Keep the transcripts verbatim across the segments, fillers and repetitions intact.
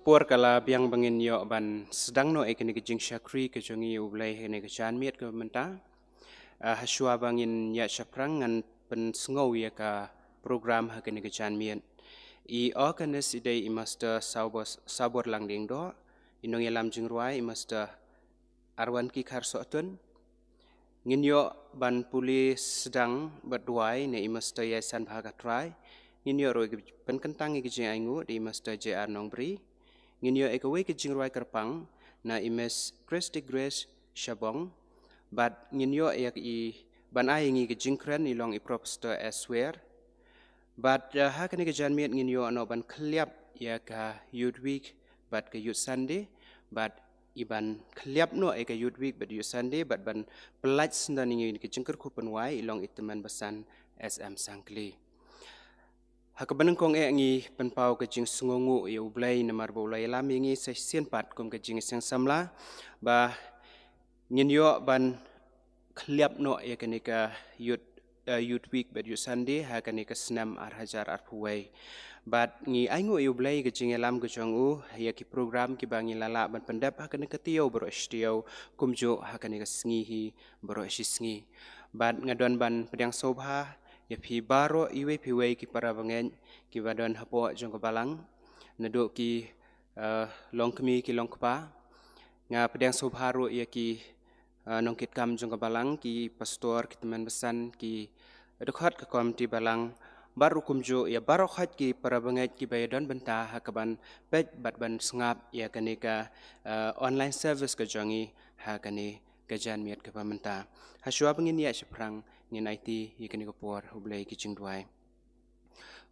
Por ka la biang ba ngin ïoh ban sdang noh ïa kane ka jingshakri ka jong ngi ïa U Blei ha kane ka janmiet kaba mynta. Ah, hashwa ba ngin ïaid shaphrang ngan pynsngew ïa ka program ha kane ka janmiet. I organist i dei i Master Sawbor, Sawbor Langdieng Doh, i nongïalam jingrwai i Master Arwan Kikhar Sohtun. Ngin ïoh ban pule sdang bad duwai na i Master Ïaishan Bhakatrai. Ngin ïoh ruh ban pynkyntang ïa ka jingainguh da i Master J R Nongbri. Ngin ïoh ïa kawei ka jingrwai kyrpang na i Miss Christy Grace Shabong. Bad ngin ïoh ïa i ban ai ïa ngi ka jingkren i long i Professor S Wer. Bad, eh, ha kane ka janmiet ngin ïoh noh ban khylliap ïa ka Youth Week bad ka Youth Sunday, bad i ban khylliap noh ïa ka Youth Week bad Youth Sunday bad ban pyllait syndon ïa ngi ka jingkyrkhu pynwai i long i tymmen basan S M Sangkli. Ha kaba nyngkong eh ngi pynpaw ka jingsngewnguh ïa U Blei namar ba u la ïalam ïa ngi sa shisien pat kum ka jingïaseng samla ba ngin ïoh ban khylliap noh ïa kane ka Youth, eh, Youth Week bad Youth Sunday ha kane ka snem ar hajar arphew wei. Bad ngi ainguh ïa U Blei ka jingïalam ka jong u ïa ki program kiba ngi la lah ban pyndep ha kane ka taïew baroh shi taïew, kumjuh ha kane ka sngi hi baroh shi sngi. Bad nga don ban pdiang sngewbha ïa phi baroh iwei pa iwei ki para bangeit kiba don hapoh jong ka balang, naduh ki, eh, longkmie ki longkpa. Nga pdiang sngewbha ruh ïa ki, eh, nongkitkam jong ka balang, ki pastor, ki tymmen basan, ki dkhot ka komiti balang, bad ruh kumjuh ïa baroh khoit ki para bangeit kiba ïadon bynta ha kaban peit bad ban sngap ïa kane ka, eh, online service ka jong ngi ha kane ka janmiet kaba mynta. Hashwa ba ngin ïaid shaphrang ngin aiti ïa kane ka por ha U Blei ki jingduwai.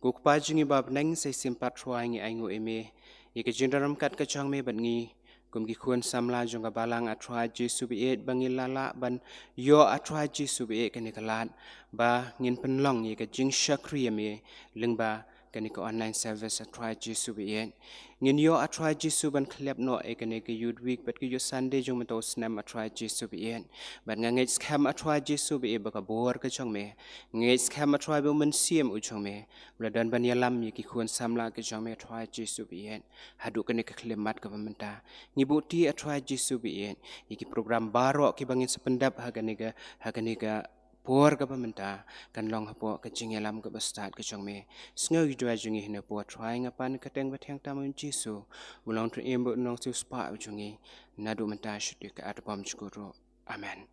Ko Kpa jong ngi ba ha bneng, sa shisien pat Trai ngi ainguh ïa me ïa ka jingdon ryngkat ka jong me bad ngi kum ki khun samla jong ka balang, A Trai Jisu baieit, ba ngi la lah ban ïoh, A Trai Jisu baieit, kane ka lad ba ngin pynlong ïa ka jingshakri ïa me lyngba kane ka online service, A Trai Jisu baieit. Ngin ïoh, A Trai Jisu, ban khylliap noh ïa kane ka Youth Week bad ka Youth Sunday jong mynta u snem, A Trai Jisu baieit. Bad nga ngeit skhem, A Trai Jisu baieit, ba ka bor ka jong me, nga ngeit skhem, A Trai, ba u Mynsiem u jong me u la don ban ïalam ïa ki khun samla ki jong me, A Trai Jisu baieit, haduh kane ka khyllipmat kaba mynta. Ngi buh ti, A Trai Jisu baieit, ïa ki program baroh kiba ngin sa pyndep ha kane ka, ha kane ka por kaba mynta, kan long hapoh ka jingïalam kaba stad ka jong me. Sngew ïa ki duwai jong ngi ha kane ka por, Trai, nga pan ïa ka kyrteng ba thiang tam u Jisu, ba long u Trai, em, ba u Nongsiewspah u jong ngi, naduh mynta shaduh ka ar bymjukut ruh. Amen.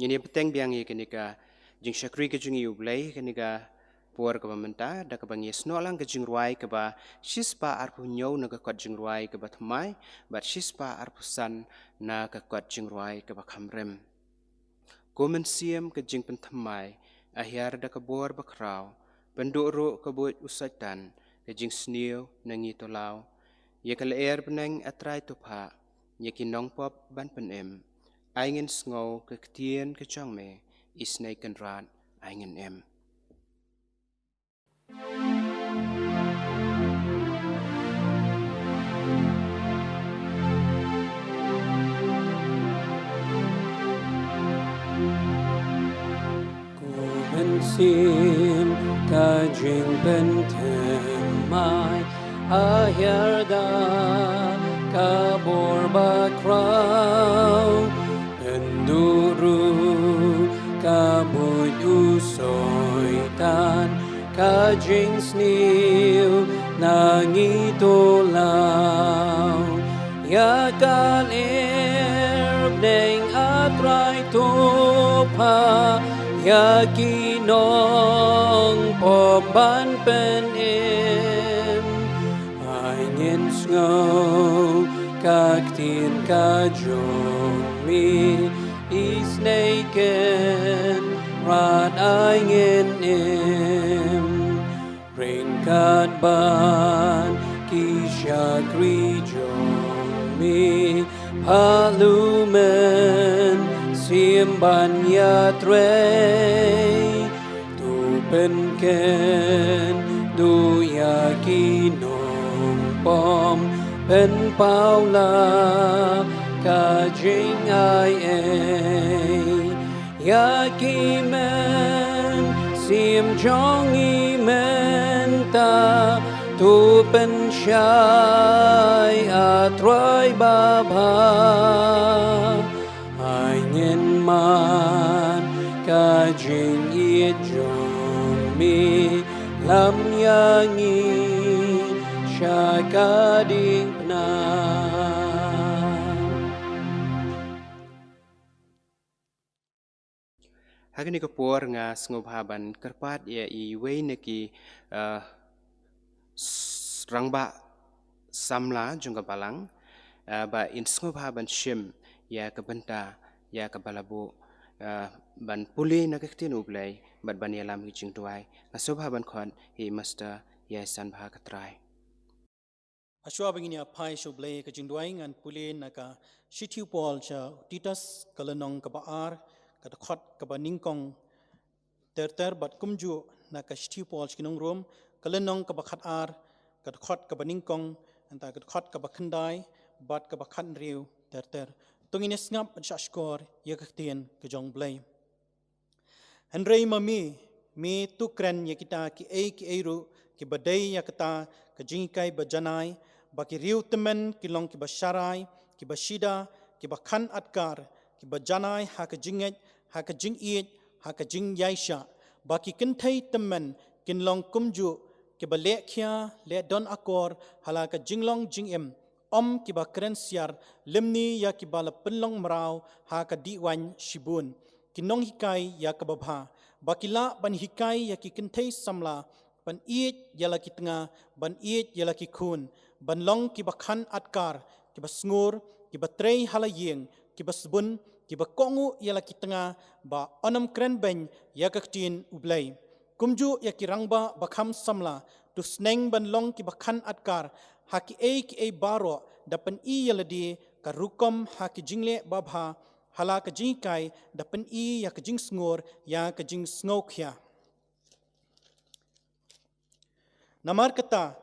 Ngin ïa bteng biang ïa kane ka jingshakri ka jong ngi ïa U Blei ha kane ka por kaba mynta da kaba ngin ïa snoh lang ka jingrwai kaba shispah arphew hynñiew na ka kot jingrwai kaba thymmai bad shispah arphew san na ka kot jingrwai kaba kham rim. Ko Mynsiem ka jingpynthymmai, a hiar da ka bor bakhraw, pynduh ruh ka buit u Soitan ka jingsniew na ngi, to law ïa ka lyer bneng, A Trai, to phah ïa ki nongpop ban pynim. Ai ngin sngew ka ktien ka jong me, Isynei Kynrad, ai ngin im. Ko Mynsiem ka jingpynthymmai, a hiar da ka bor bakhraw, pynduh ruh ka buit u Soitan ka jingsniew na ngi, to law ïa ka lyer bneng, A Trai, to phah ïa ki nongpop ban pynim. Ai ngin sngew ka ktien ka jong me, Isynei Kynrad, ai ngin im. Ryngkat bad ki shakri jong me, phah u Mynsiem ban ïatrei. To pynkynduh ïa ki nongpop, pynpaw la ka jingaiei ïa ki mynsiem jong ngi mynta. To pyn Shai, A Trai babha, ai ngin man ka jingïeit jong me, lam ïa ngi sha ka diengphna. Ha kane ka por nga sngewbha ban kyrpad ïa iwei na ki, eh, s-, rangbah samla jong ka balang, eh, ba in sngewbha ban shim ïa ka bynta ïa kaba la buh, eh, ban pule na ka ktien U Blei bad ban ïalam ki jingduwai. Nga sngewbha ban khot ïa i Master Ïaisonbha Khatrai. Hashwa ba ngin ïa phai sha U Blei ka jingduwai, ngan pule na ka Shithi u Paul sha u Titus, ka lynnong kaba ar, ka dkhot kaba nyngkong ter ter, bad kumjuh na ka Shithi u Paul sha ki nong Rom, ka lynnong kaba khatar, ka dkhot kaba nyngkong, nangta ka dkhot kaba khyndai bad kaba khathynriew ter ter. To ngin ïa sngap bad shahshkor ïa ka ktien ka jong U Blei. Hynrei ma me, me to kren ïa kita kiei kiei ruh kiba dei ïa kata ka jinghikai ba janai, ba ki riew tymmen kin long kiba sharai, kiba shida, kiba khan adkar, kiba janai ha ka jingngeit, ha ka jingïeit, ha ka jingïaishah, ba ki kynthei tymmen kin long kumjuh, kiba leh khia, leh don akor ha la ka jinglong jingim, ym kiba kren siar, lymne ïa kiba la pynlong mraw ha ka dih waiñ shibun, ki nonghikai ïa kaba bha, ba ki lah ban hikai ïa ki kynthei samla ban ïeit ïa la ki tnga, ban ïeit ïa la ki khun, ban long kiba khan adkar, kiba sngur, kiba trei ha la ïing, kiba sbun, kiba kohnguh ïa la ki tnga, ba yn ym kren beiñ ïa ka ktien U Blei. Kumjuh ïa ki rangbah ba kham samla, to sneng ban long kiba khan adkar ha kiei kiei baroh, da pyni ïa lade ka rukom ha ki jingleh babha, ha la ka jinghikai, da pyni ïa ka jingsngur, ïa ka jingsngewkhia. Namar kata,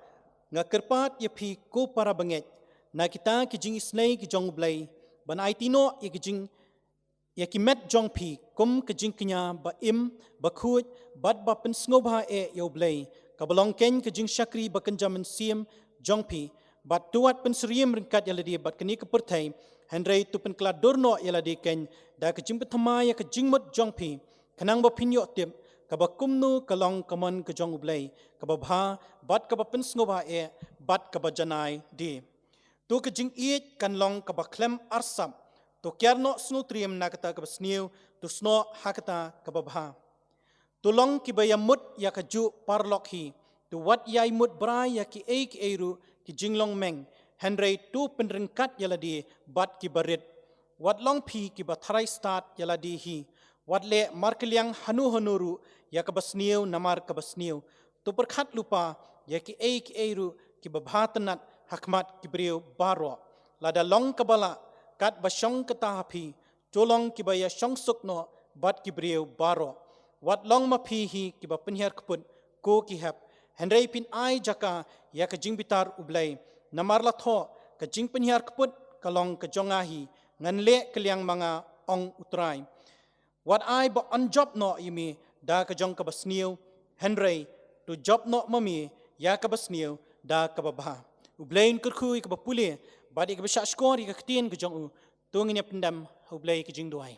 nga kyrpad ïa phi ko para bangeit, na kita ki jingisynei ki jong U Blei, ban aiti noh ïa ki jing, ïa ki met jong phi kum ka jingkñia ba im, ba khuid, bad ba pynsngewbha eh ïa U Blei, kaba long keiñ ka jingshakri ba kynja mynsiem jong phi, bad to wat pynsyriem ryngkat ïa lade bad kane ka pyrthei, hynrei to pynkylla dur noh ïa lade keiñ da ka jingpynthymmai ïa ka jingmut jong phi, khnang ba phin ïoh tip kaba kumno ka long ka mon ka jong U Blei, kaba bha, bad kaba pynsngewbha eh, bad kaba janai de. To ka jingïeit kan long kaba khlem arsap, to kiar noh sngewtriem na kata kaba sniew, to snoh ha kata kaba bha. To long kiba ïamut ïa kajuh paralok hi, to wat ïai mut brai ïa kiei kiei ruh ki jinglong meng, hynrei to pynryngkat ïa lade bad kiba rit. Wat long phi kiba tharai stad ïa lade hi, wat leh markylliang hano hano ruh ïa kaba sniew namar kaba sniew. To pyrkhat lypa ïa kiei kiei ruh kiba bha tynnat ha khmat ki briew baroh. Lada long kaba lah, katba shong kata ha phi, to long kiba ïashong suk noh bad ki briew baroh. Wat long ma phi hi kiba pynhiar kput, ko ki hep, hynrei phin ai jaka ïa ka jingbitar U Blei. Namar la thoh, ka jingpynhiar kput ka long ka jong nga hi, ngan leh kylliang ma nga, ong U Trai. Wat ai ba yn jop noh ïa me da ka jong kaba sniew, hynrei to jop noh ma me ïa kaba sniew da kaba bha. U Blei un kyrkhu ïa kaba pule bad ïa kaba shahshkor ïa ka ktien ka jong u. To ngin ïa pyndem ha U Blei ka jingduwai.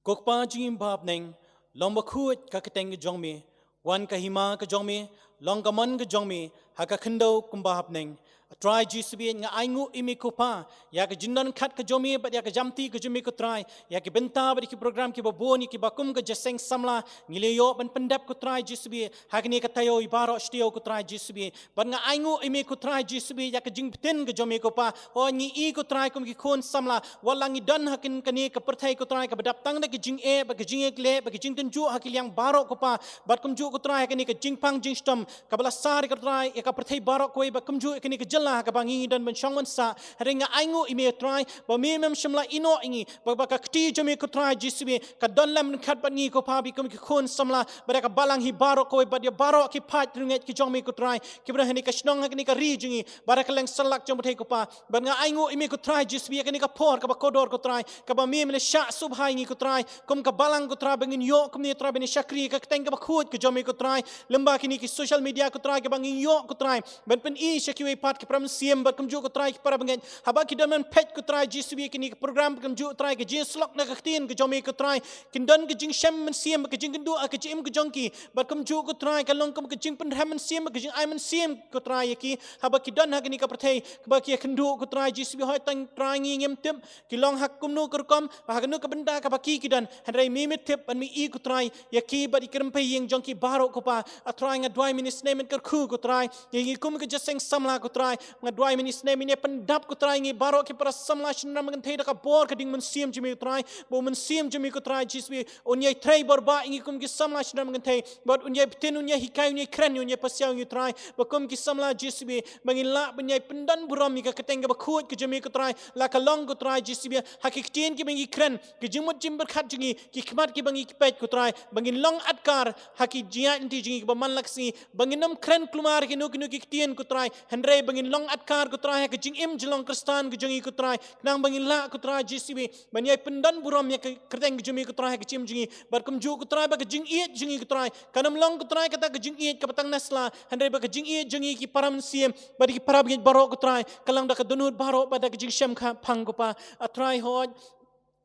Ko Kpa jong ngi ba ha bneng, long bakhuid ka kyrteng ka jong me, wan ka hima ka jong me, long ka mon ka jong me ha ka khyndew kumba ha bneng. A Trai Jisu bad nga ainguh ïa me ko Pa ïa ka jingdonkam ka jong me bad ïa ka jingmyntoi ka jong me ko Trai, ïa ki bynta bad ïa ki program kiba bun, ïa kiba kum ka jingïaseng samla ngi la ïoh ban pyndep ko Trai Jisu bad ha kane ka taïew baroh shi taïew ko Trai Jisu bad. Bad nga ainguh ïa me ko Trai Jisu bad ïa ka jingbtin ka jong me ko Pa. Hooid ngi ïohi ko Trai kum ki khun samla, wat la ngi don ha kane ka pyrthei ko Trai kaba dap tang da ka jingeh bad ka jingïaleh bad ka jingtynjuh ha ki liang baroh ko Pa. Bad kumjuh ko Trai ha kane ka jingpang jingshitom kaba la sar ïa ko Trai ïa ka pyrthei baroh kawei bad kumjuh ïa kane ka kylla kaba ngi don ban shong ban sah. Hynrei nga ainguh ïa me Trai, ba me mem shym la ïehnoh ïa ngi, ba, ba ka kti jong me ko Trai Jisu, ka don lem ryngkat bad ngi ko Pa, ba kum ki khun samla bad ïa ka balang hi baroh kawei, bad ïa baroh ki paid riewngeit ki jong me ko Trai, kiba don ha kane ka shnong, ha kane ka ri jong ngi, bad ha kylleng satlak jong pyrthei ko Pa. Bad nga ainguh ïa me ko Trai Jisu, ïa kane ka por kaba kordor ko Trai, kaba me mem shah sngewbha ïa ngi ko Trai, kum ka balang ko Trai, ba ngin ïoh kumne Trai ban ïa shakri ïa ka kyrteng kaba khuid ka jong me ko Trai, lyngba kine ki social media ko Trai, kaba ngin ïoh ko Trai ban pyni sha kiwei pat ki para mynsiem, bad kumjuh ko Trai ki para bangeit, haba ki don ban peit ko Trai Jisu ïa kine ki program, kumjuh Trai ka jingïasyllok na ka ktien ka jong me ko Trai, kin don ka jingshem mynsiem, ka jingkynduh ha ka jingim ka jong ki, bad kumjuh ko Trai ka long kum ka jingpynrhem mynsiem, ka jingai mynsiem ko Trai ïa ki, haba ki don ha kane ka pyrthei kaba ki ïakynduh ko Trai Jisu. Hooid tang Trai ngi ngim tip ki long ha kumno ka rukom, ha kano ka bynta kaba ki ki don, hynrei me me tip bad me i ko Trai ïa ki bad ïa ki rympei ïing jong ki baroh ko Pa. A Trai nga duwai men isynei men kyrkhu ko Trai ïa ngi kum ka jingïaseng samla ko Trai. Nga duwai men isynei men ïa pyndap ko Trai ïa ngi baroh ki para samla shynrang kynthei da ka bor ka ding mynsiem jong me ko Trai, ba u Mynsiem jong me ko Trai Jisu un ïai trei bor ba ïa ngi kum ki samla shynrang kynthei, bad un ïai btin, un ïai hikai, un ïai kren, un ïai pasiaw ïa ngi Trai, ba kum ki samla Jisu, ba ngin lah ban ïai pyndon burom ïa ka kyrteng kaba khuid ka jong me ko Trai, la ka long ko Trai Jisu, ha ki ktien kiba ngi kren, ki jingmut jingpyrkhat jong ngi, ki khmat kiba ngi peit ko Trai, ba ngin long atkar ha ki jingïaid lynti jong ngi kiba man la ka sngi, ba ngin ym kren kulmar kino kino ki ktien ko Trai, hynrei ba ngin long atkar ko Trai ha ka jingim jyllong Khristan ka jong ngi ko Trai, khnang ba ngin lah ko Trai Jisu, ban ïai pyndon burom ïa ka kyrteng ka jong me ko Trai ha ka jingim jong ngi, bad kumjuh ko Trai ba ka jingïeit jong ngi ko Trai kan ym long ko Trai kata ka jingïeit kaba tang na sla, hynrei ba ka jingïeit jong ngi ki para mynsiem bad ki para bangeit baroh ko Trai ka long da ka dohnud baroh bad da ka jingshem kaba phang ko Pa. A Trai hooid,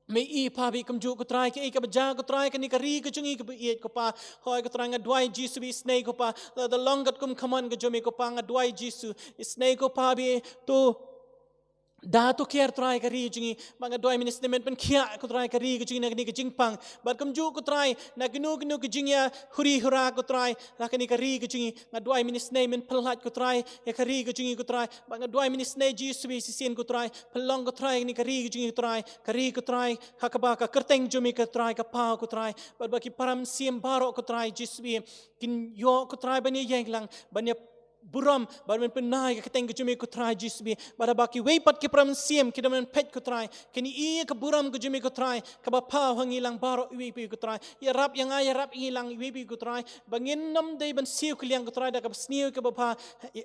me i Pa ba kumjuh ko Trai kaei kaba jia ko Trai kane ka ri ka jong ngi kaba ïeit ko Pa. Hooid ko Trai nga duwai Jisu ba isynei ko Pa, la da long katkum ka mon ka jong me ko Pa, nga duwai Jisu isynei ko Pa ba to da to kiar Trai ka ri jong ngi, ba nga duwai men isynei men pynkhiah ko Trai ka ri ka jong ngi na kane ka jingpang, bad kumjuh ko Trai na kino kino ka jingïa huri hura ko Trai na kane ka ri ka jong ngi, nga duwai men isynei men pynlait ko Trai ïa ka ri ka jong ngi ko Trai, ba nga duwai men isynei Jisu ba shisien ko Trai pynlong ko Trai kane ka ri ka jong ngi ko Trai, ka ri ko Trai ha kaba ka kyrteng jong me ko Trai ka paw ko Trai, bad ba ki para mynsiem baroh ko Trai Jisu ba kin ïoh ko Trai ban ïa ïeng lang ban ïa burom, bad men pynai ka kyrteng ka jong me ko Trai Jisu, bad ba kiwei pat ki para mynsiem ki don ban peit ko Trai kin ïohi ïa ka burom ka jong me ko Trai kaba paw ha ngi lang baroh iwei pa iwei ko Trai. Ïarap ïa nga, ïarap ïa ngi lang iwei pa iwei ko Trai, ba ngin ym dei ban siew kylliang ko Trai da kaba sniew kaba bha,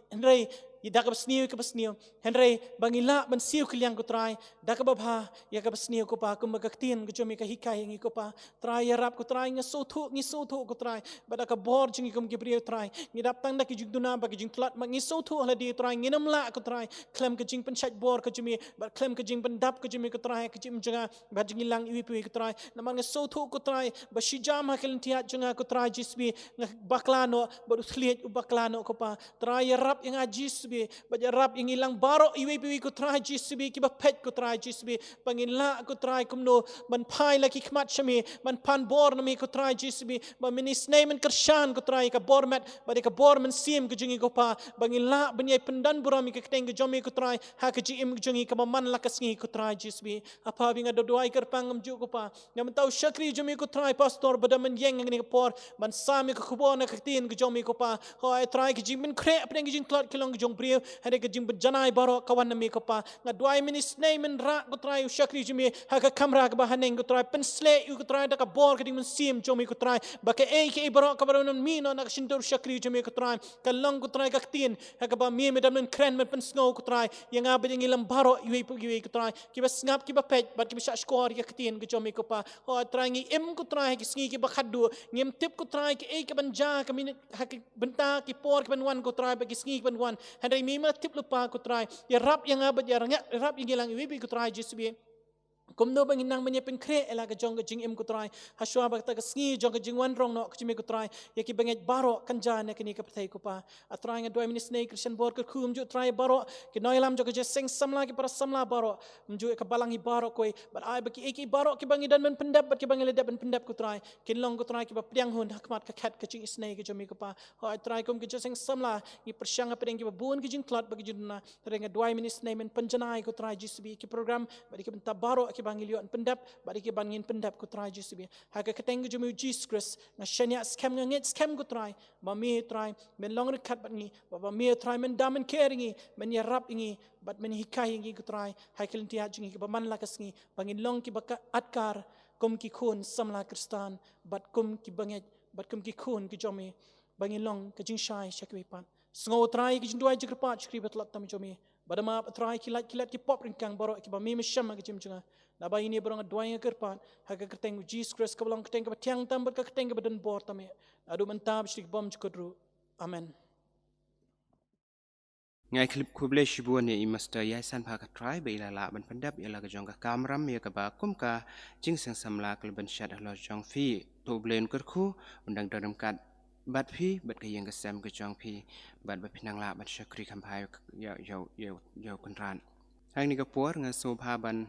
hynrei da kaba sniew kaba sniew, hynrei ba ngin lah ban siew kylliang ko Trai da kaba bha ïa kaba sniew ko Pa, kumba ka ktien ka jong me ka hikai ïa ngi ko Pa. Trai ïarap ko Trai, ngi sngewthuh, ngi sngewthuh ko Trai ba da ka bor jong ngi kum ki briew Trai ngi dap tang da ki jingduna bad ki jingtlot, ma ngi sngewthuh ha lade Trai ngin ym lah ko Trai khlem ka jingpynshait bor ka jong me bad khlem ka jingpyndap ka jong me ko Trai ka jingim jong nga bad jong ngi lang iwei pa iwei ko Trai. Namar ngi sngewthuh ko Trai ba shi jam ha ka lynti jong nga ko Trai Jisu ba nga bakla noh bad u thylliej u bakla noh ko Pa. Trai ïarap ïa nga Jisu ba, bad ïarap ïa ngi lang baroh iwei pa iwei ko Trai Jisu ba kiba peit ko Trai Jisu ba, ba ngin lah ko Trai kumno ban phai la ki khmat sha me, ban pan bor na me ko Trai Jisu ba, ba men isynei men kyrshan ko Trai ïa ka bor met bad ïa ka bor mynsiem ka jong ngi ko Pa, ba ngin lah ban ïai pyndon burom ïa ka kyrteng ka jong me ko Trai ha ka jingim ka jong ngi kaba man la ka sngi ko Trai Jisu ba. A Pa ba nga da duwai kyrpang kumjuh ko Pa, na bynta u shakri jong me ko Trai Pastor ba da mynjur ïa kane ka por ban sam ïa ka khubor na ka ktien ka jong me ko Pa. Hooid Trai ka jingpynkhreh hapdeng ka jingtlot ka long ka jong u briew, hynrei ka jingpynjanai baroh ka wan na me ko Pa. Nga duwai men isynei men rah ko Trai u shakri jong me ha ka kamra kaba haneng ko Trai, pynsleh ïa u ko Trai da ka bor ka ding mynsiem jong me ko Trai, ba kaei kaei baroh kaba don mih noh na ka shyntur u shakri jong me ko Trai kan long ko Trai ka ktien ha kaba me me dang men kren men pynsngew ko Trai ïa nga bad ïa ngi lang baroh iwei pa iwei ko Trai, kiba sngap kiba peit bad kiba shahshkor ïa ka ktien ka jong me ko Pa. Hooid Trai ngi im ko Trai ha ki sngi kiba khatduh, ngim tip ko Trai kaei kaban jia ha ka minit, ha ki bynta ki por kiban wan ko Trai bad ki sngi kiban wan, hynrei me me la tip lypa ko Trai. Ïarap ïa nga bad ïarap ïa ngi lang iwei pa iwei ko Trai Jisu ba kumno ba ngin nang ban ïa pynkhreh ïa la ka jong ka jingim ko Trai, hashwa ba kata ka sngi jong ka jingwan rong noh ka jong me ko Trai ïa ki bangeit baroh kan jia na kane ka pyrthei ko Pa. A Trai nga duwai men isynei kyrshan bor kyrkhu kumjuh Trai baroh ki nongïalam jong ka jingïaseng samla, ki para samla baroh, kumjuh ïa ka balang hi baroh kawei, bad ai ba kiei kiei baroh kiba ngi don ban pyndep bad kiba ngi la dep ban pyndep ko Trai kin long ko Trai kiba pdiang hun ha khmat ka khet ka jingisynei ka jong me ko Pa. Hooid Trai kum ka jingïaseng samla ngi pyrshang hapdeng kiba bun ki jingtlot bad ki jingduna, hynrei nga duwai men isynei men pynjanai ko Trai Jisu ba ki program bad ki bynta baroh kiba ngi la ïoh ban pyndep, bad ïa kiba ngin pyndep, ko Trai Jisu. Bad ha ka kyrteng ka jong me, Jisu Khrist, nga shaniah skhem, nga ngeit skhem, ko Trai, ba me, Trai, men long ryngkat bad ngi, ba, ba me, Trai, men dam, men kyrkhu ïa ngi, men ïarap ïa ngi, bad men hikai ïa ngi, ko Trai, ha ka lynti jong ngi, kaba man la ka sngi, ba ngin long kiba ka adkar kum ki khun samla Khristan, bad kum ki bangeit, bad kum ki khun ki jong me, ba ngin long ka jingshai sha kiwei pat. Sngew, Trai, ki jingduwai jingkyrpad, shakri bad tlot tam jong me. Bad map, Trai, ki lait ki lait, ki pop ryngkang baroh kiba me, me shem ha ka jingim jong nga. Naba ïa kine baroh nga duwai, nga kyrpad ha ka kyrteng Jisu Khrist, kaba long kyrteng kaba thiang tam bad ka kyrteng kaba don bor tam eh, naduh mynta bad sha ki bymjukut ruh. Amen. Nga ai khublei shibun ïa i Master Ïaishan Pha Ka Trai ba i la lah ban pyndep ïa la ka jong ka kamram, ïa kaba kum ka jingseng samla ka la ban shet halor jong phi. To U Blei un kyrkhu, un dang don ryngkat bad phi, bad ka ïing ka sem ka jong phi, bad ba phin nang lah ban shakri kham bha ïa, ïa, ïa, ïa, ïa u Kynrad. Ha kane ka por nga sngewbha ban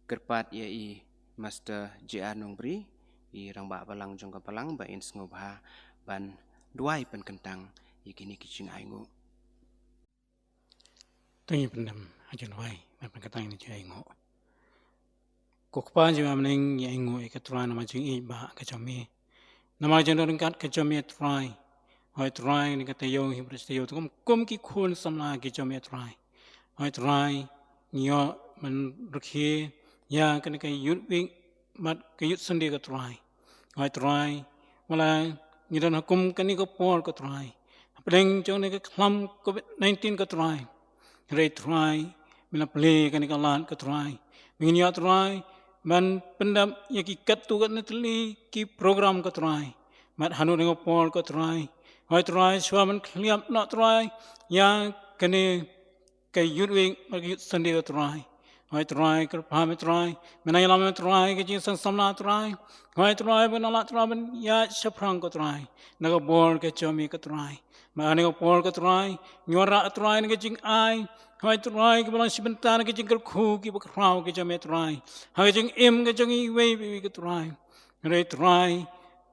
kyrpad ïa i Master J R Nongbri, i Rangbah Balang jong ka Balang, ba in sngewbha ban duwai pynkyntang ïa kine ki jingainguh. To ngin pyndem ha jingduwai, ban pynkyntang ïa kine ki jingainguh. Ko Kpa jong ngi ba ha bneng, ngi ainguh ïa ka Trai namar ka jingïeit ba ka jong me. Namar ka jingdon ryngkat ka jong me, Trai. Hooid Trai, kane ka taïew hi bad shi taïew, kum, kum ki khun samla ki jong me, Trai. Hooid Trai, ngi ïoh ban rkhie ïa kane ka Youth Week bad ka Youth Sunday, ko Trai. Hooid Trai, wat la ngi don ha kum kane ka por, ko Trai, hapdeng jong kane ka khlam Covid nineteen, ko Trai. Hynrei Trai, me la plie kane ka lad, ko Trai. Me ngin ïoh, Trai, ban pyndep ïa ki katto katne tylli ki program, ko Trai. Bad ha kane ka por, ko Trai, hooid Trai, shuwa ban khlieh noh, Trai, ïa kane ka Youth Week bad ka Youth Sunday, ko Trai. Hooid Trai, kyrpad me, Trai, men nang ïalam, Trai, ka jingseng samla, Trai. Hooid Trai, ban nang lah, Trai, ban ïaid shaphrang, ko Trai, na ka bor ka jong me, ko Trai. Bad ha kane ka por, ko Trai, ngi wanrah, Trai, na ka jingai, hooid Trai, kaba long shi bynta na ka jingkyrkhu kiba khraw ka jong me, Trai, ha ka jingim ka jong ngi iwei pa iwei, ko Trai. Hynrei Trai,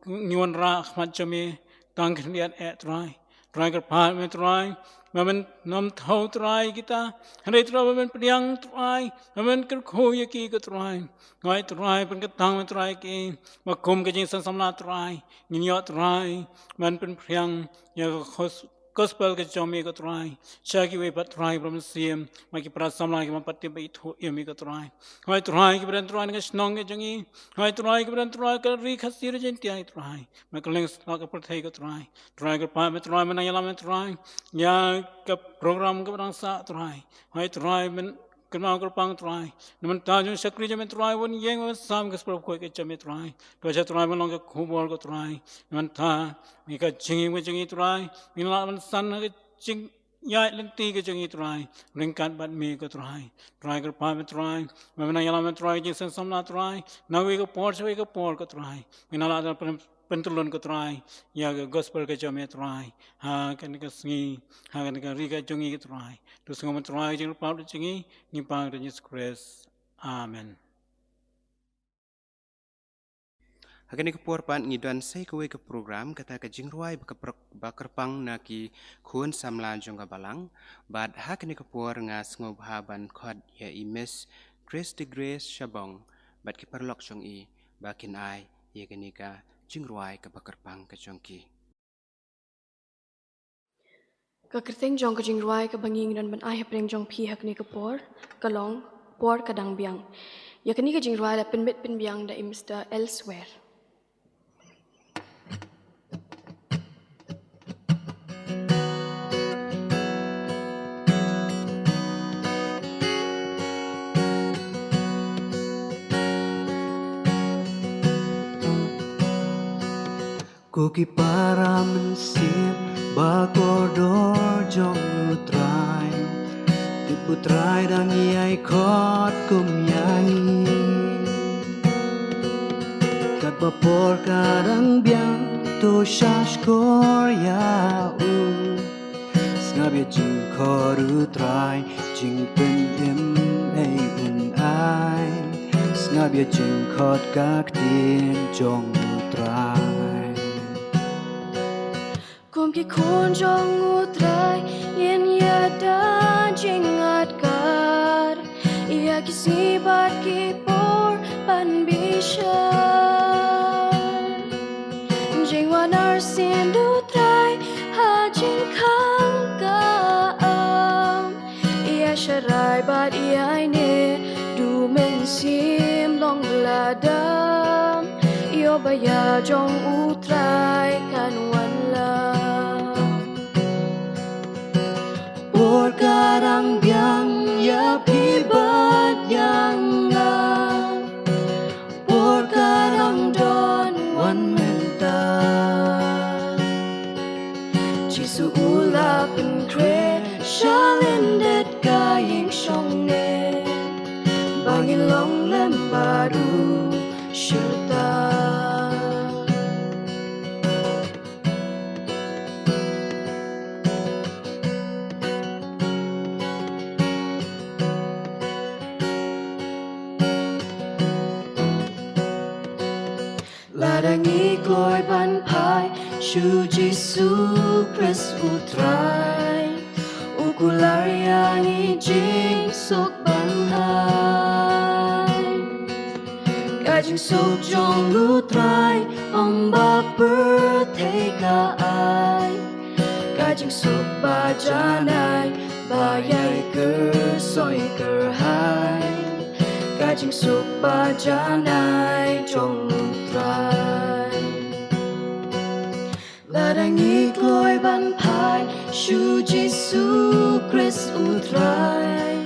ngi wanrah ha khmat jong me tang khyndiat eh, Trai. Trai, kyrpad me, Trai, ba men nym thew, Trai, kita. Hynrei Trai, ba men pdiang, Trai, ba men kyrkhu ïa ki, ko Trai. Hooid Trai, pynkyntang me, Trai, ki, ba kum ka jingseng samla, Trai, ngin ïoh, Trai, ban pynphriang ïa ka gos-, gospel ka jong me, ko Trai, sha kiwei pat, Trai, ba mynsiem, bad ki para samla kiba pat tip ba ithuh ïa me, ko Trai. Hooid Trai, kiba don, Trai, na ka shnong ka jong ngi. Hooid Trai, kiba don, Trai, ka Ri Khasi Jaiñtia, Trai, bad kylleng satlak ka pyrthei, ko Trai. Trai, kyrpad me, Trai, men nang ïalam, Trai, ïa ka program kaba dang sah, Trai. Hooid Trai, men kynmaw kyrpang, Trai, na ka bynta jong u shakri jong me, Trai, ban ïeng ban sam ka spah bakhuid ka jong me, Trai. To sha, Trai, ban long ka khubor, ko Trai, na ka bynta ïa ka jingim ka jong ngi, Trai, ngin lah ban san ha ka jingïaid lynti ka jong ngi, Trai, ryngkat bad me, ko Trai. Trai, kyrpad me, Trai, ba men nang ïalam, Trai, ka jingseng samla, Trai, na kawei ka por sha kawei ka por, ko Trai, ngin lah ban pyn-, pyntyllun, ko Trai, ïa ka gospel ka jong me, Trai, ha kane ka sngi, ha kane ka ri ka jong ngi, ko Trai. To sngew me, Trai, ka jingkyrpad ka jong ngi, ngi pan ha ka kyrteng Jisu Khrist. Amen. Ha kane ka por pat ngi don sa kawei ka program, kata ka jingrwai ba ka pr-, ba kyrpang na ki khun samla jong ka Balang. Bad ha kane ka por nga sngewbha ban khot ïa i Miss Christy Grace Shabong bad ki paralok jong i ba kin ai ïa kane ka jingrwai kaba kyrpang ka jong ki. Ka kyrteng jong ka jingrwai kaba ngi ngi don ban ai hapdeng jong phi ha kane ka por ka long Por Ka Dang Biang. Ïa kane ka jingrwai la pynbit pynbiang da i Mister Elsewhere. Ko ki para mynsiem ba kordor jong U Trai, tip U Trai dang ïai khot kum ïaid. Katba por ka dang biang, to sngap shkor ïa U. Sngap ïa jingkhot U Trai, jingpynim ei Un ai. Sngap ïa jingkhot ka ktien jong U Trai. Kum ki khun jong U Trai, ngin ïada jingkyrkhu ïa ki sngi bad ki por. Jingwan arsien u Trai ha jingkhang ka am. Ïa sharai bad ïa aine, du mynsiem long la dam. Ïoh ba ïa jong u Trai kan wan lang. Por ka dang biang ïa phi bad ïa nga. Por ka dang don wan mynta. Jisu u la pynkhreh sha lyndet ka ïing shongneng. Ba ngin long lem bad u shirta. Lada ngi kloi ban phai sha u Jisu Khrist u Trai, u kular ïa ngi jingsuk ban ai. Ka jingsuk jong u Trai ym ba pyrthei ka ai. Ka jingsuk ba janai ba ïai kyrsoi kyrhai. Ka jingsuk ba janai jong u Trai. Lada ngi kloi ban phai sha u Jisu Khrist u Trai,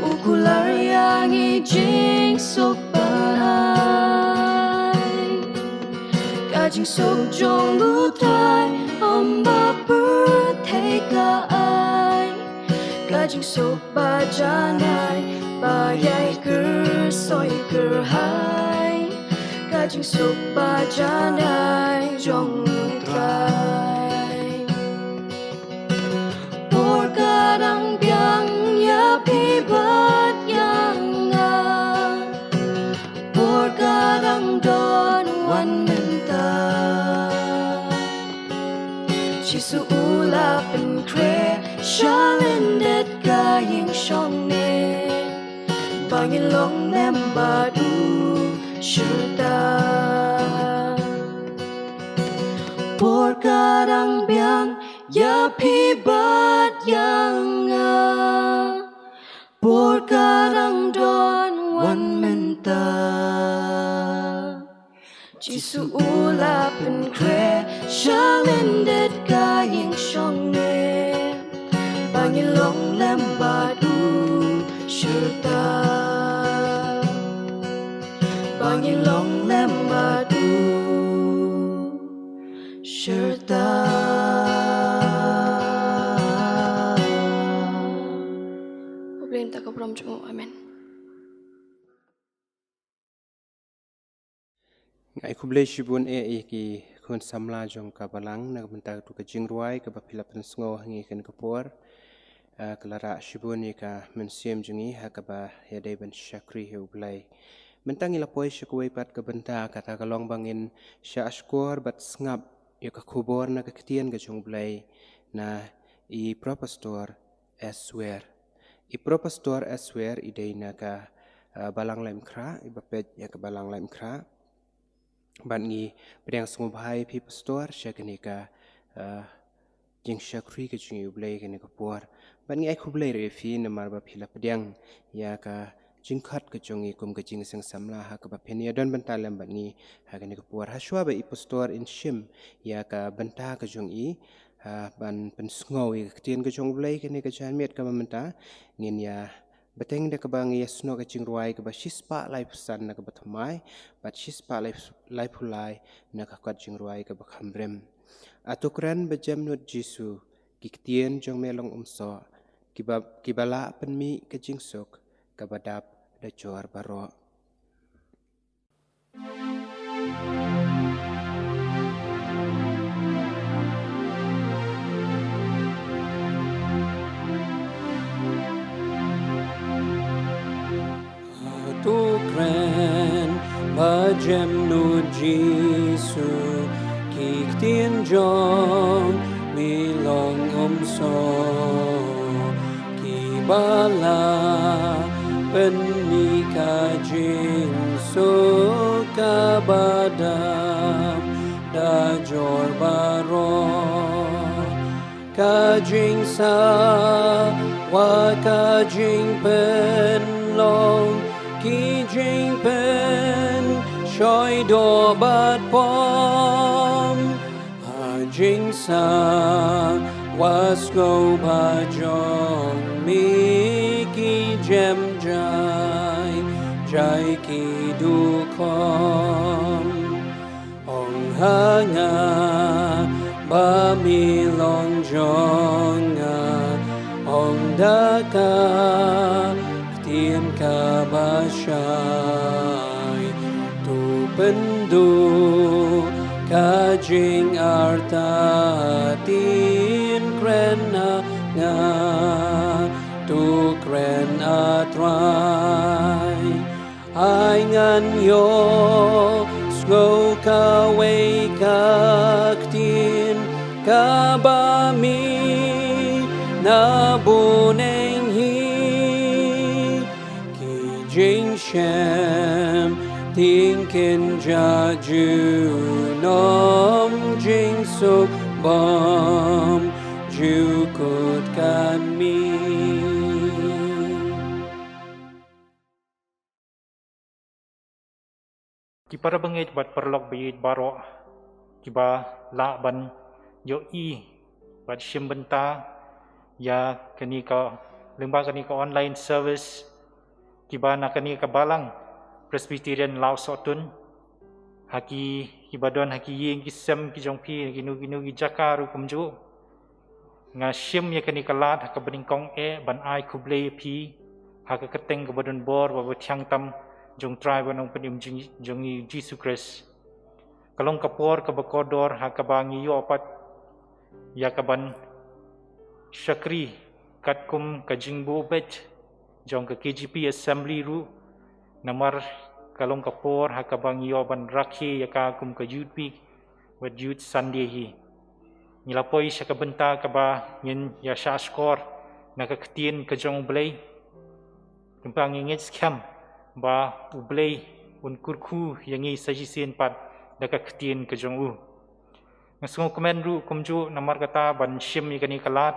u kular ïa ngi jingsuk ban ai. Ka jingsuk jong u Trai ym ba pyrthei ka ai. Ka jingsuk ba janai ba ïai kyrsoi kyrhai. Ka jingsuk ba janai jong u Trai. Por ka dang biang ïa phi bad ïa nga. Por ka dang don wan mynta. Jisu u la pynkhreh sha lyndet ka ïing shongneng. Ba ngin long lem bad u shirta. Por ka dang biang ïa phi bad ïa nga. Por ka dang don wan mynta. Jisu u la pynkhreh sha lyndet ka ïing shongneng. Ba ngin long lem bad u shirta. Ba ngin long lem bad u shirta. U Blei un ïa ka burom jong u. Amen. Nga ai khublei shibun eh ïa ki khun samla jong ka balang na ka bynta katu ka jingrwai kaba phi la pynsngew ha ngi kane ka por. Ah, ka la rah shibun ïa ka mynsiem jong ngi ha kaba ïadei ban shakri ïa U Blei. Mynta ngi la poi sha kawei pat ka bynta, kata ka long ba ngin shah shkor bad sngap ïa ka khubor na ka ktien ka jong U Blei na i Propastor Eswer. I Propastor Eswer i dei na ka, ah, Balang Laitumkhrah, iba peit ïa ka Balang Laitumkhrah. Bad ngi pdiang sngewbha ïa phi Pastor sha kane ka, ah, jingshakri ka jong U Blei kane ka por. Bad ngi ai khublei ruh ïa phi namar ba phi la pdiang ïa ka jingkhot ka jong ngi kum ka jingseng samla ha kaba phin ïa don bynta lem bad ngi ha kane ka por. Hashwa ba i Pastor in shim ïa ka bynta ka jong i, ha, ban pynsngew ïa ka ktien ka jong U Blei kane ka janmiet kaba mynta, ngin ïa bteng da kaba ngi ïa snoh ka jingrwai kaba shispah laiphew san na kaba thymmai bad shispah laiphew lai na ka kot jingrwai kaba kham rim. A to kren ba jem nud Jisu, ki ktien jong me long umsoh, kiba, kiba lah pynmih ka jingsuk kaba dap da jor baroh. To kren ba jem nud Jisu, ki ktien jong me long umsoh, kiba lah pynmih ka jingsuk Badam da jor baroh, ka jingsawa ka jingpynlong, ki jingpynshoi doh bad pom. Ha jingsawa sngewbha jong mi, ki jem jai jai ki dukhong. Ong ha nga ba mi long jong nga, ong da ka ktien kaba shai. To pynduh ka jingartatien, kren ha nga, to kren, A Trai. Ai ngan ïohsngew kawei ka ktien kaba mi na bneng hi. Ki jingshemtieng kin jah junom, jingsuk bymjukut kan mih. Ki para bangeit bad paralok baieit baroh kiba lah ban ïohi bad shim bynta ïa kane ka, lyngba kane ka online service, kiba na kane ka balang Presbyterian Lawsohtun, ha ki, kiba don ha ki ïing ki sem ki jong phi, kino kino ki jaka ruh kumjuh. Nga shim ïa kane ka lad ha kaba nyngkong eh ban ai khublei ïa phi ha ka kyrteng kaba don bor bad ba thiang tam jong Trai bad Nongpynim jong, jong ngi Jisu Khrist. Ka long ka por kaba kordor ha kaba ngi ïoh pat ïa kaban shakri katkum ka jingbuh beit jong ka K J P Assembly ruh, namar ka long ka por ha kaba ngi ïoh ban rakhe ïa ka kum ka Youth Week bad Youth Sunday hi. Ngi la poi sha ka bynta kaba ngin ïa shahshkor na ka ktien ka jong U Blei. Kumba ngi ngeit skhem ba U Blei un kyrkhu ïa ngi sa shisien pat da ka ktien ka jong u. Nga sngewkmen ruh kumjuh namar kata ban shim ïa kane ka lad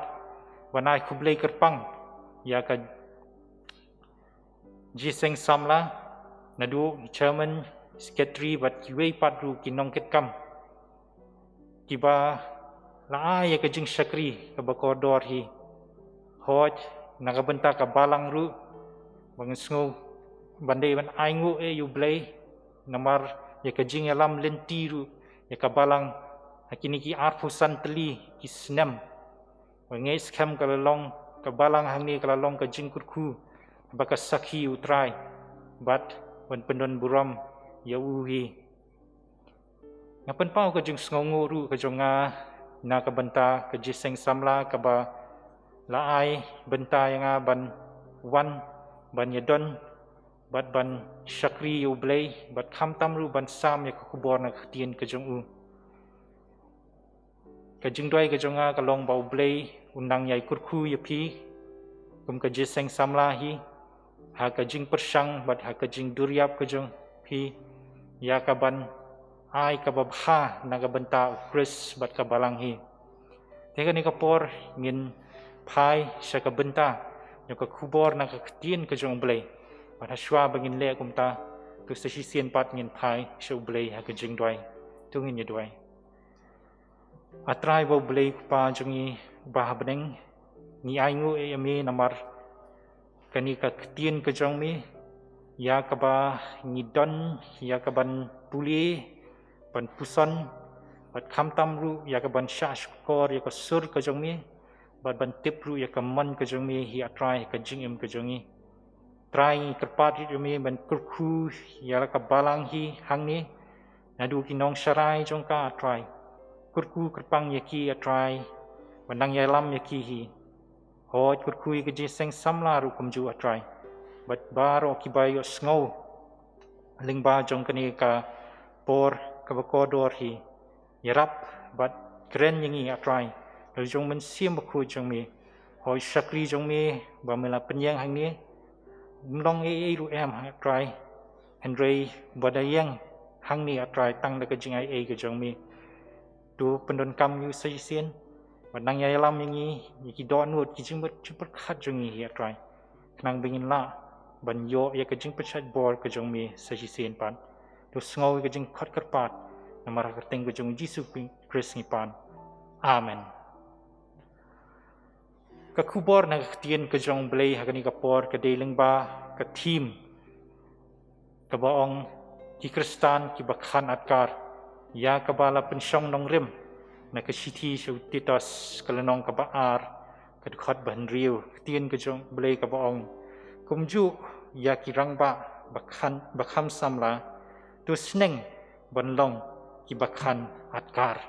ban ai khublei kyrpang ïa ka Jingïaseng Samla, naduh chairman, secretary bad kiwei pat ruh ki nongkitkam kiba la ai ïa ka jingshakri kaba kordor hi. Hooid, na ka bynta ka balang ruh, ba ngan sngew ban dei ban ainguh ïa U Blei namar ïa ka jingïalam lynti ruh ïa ka balang ha kine ki arphew san tylli ki snem. Ba ngi ngeit skhem ka la long, ka balang hangne ka la long ka jingkyrkhu ba ka sakhi U Trai bad ban pyndonburom ïa u hi. Nga pynpaw ka jingsngewnguh ruh ka jong nga na ka bynta ka Jingïaseng Samla kaba la ai bynta ïa nga ban wan ban ïadon bad ban shakri ïa U Blei bad khamtam ruh ban sam ïa ka khubor na ka ktien ka jong u. Ka jingduwai ka jong nga ka long ba U Blei un nang ïai kyrkhu ïa phi kum ka Jingïaseng Samla hi, ha ka jingpyrshang bad ha ka jingduriap ka jong phi ïa kaban ai kaba bha na ka bynta U Khrist bad ka balang hi. Te kane ka por ngin phai sha ka bynta ïa ka khubor na ka ktien ka jong U Blei. Bad hashwa ba ngin leh kumta, to sa shisien pat ngin phai sha U Blei ha ka jingduwai. To ngin ïa duwai. A Trai bad U Blei Kpa jong ngi uba ha bneng, ngi ainguh ïa me namar kane ka ktien ka jong me, ïa kaba ngi don ïa kaban pule, ban puson, bad khamtam ruh ïa kaban shahshkor ïa ka sur ka jong me, bad ban tip ruh ïa ka mon ka jong me hi A Trai ha ka jingim ka jong ngi. Trai ngi kyrpad ïa me ban kyrkhu ïa la ka balang hi hangne, naduh ki nongsharai jong ka A Trai. Kyrkhu kyrpang ïa ki A Trai, ban nang ïalam ïa ki hi. Hooid kyrkhu ïa ka Jingïaseng Samla ruh kumjuh A Trai. Bad baroh kiba ïohsngew lyngba jong kane ka por kaba kordor hi. Ïarap bad kren ïa ngi A Trai, da u jong u Mynsiem Bakhuid jong me. Hooid shakri jong me ba me la pynïeng hangne, um long ei ei ruh em A Trai, hynrei ba da ïeng hangne, A Trai, tang da ka jingaiei ka jong me. To pyndonkam ïa u sa shisien, bad nang ïalam ïa ngi, ïa ki dohnud, ki jingpyrkhat jong ngi, A Trai, khnang ba ngin lah ban ïoh ïa ka jingpynshait bor ka jong me sa shisien pat. To sngew ïa ka jingkhot kyrpad namar ha ka kyrteng ka jong U Jisu Khrist ngi pan. Amen. Ka khubor na ka ktien ka jong U Blei ha kane ka por ka dei lyngba ka theme kaba ong, ki Khristan kiba khan atkar, ïa kaba la pynshong nongrim na ka shithi sha u Titus, ka lynnong kaba ar, ka dkhot ba hynriew. Ka ktien ka jong U Blei kaba ong, kumjuh ïa ki rangbah ba khan, ba kham samla, to sneng ban long kiba khan atkar.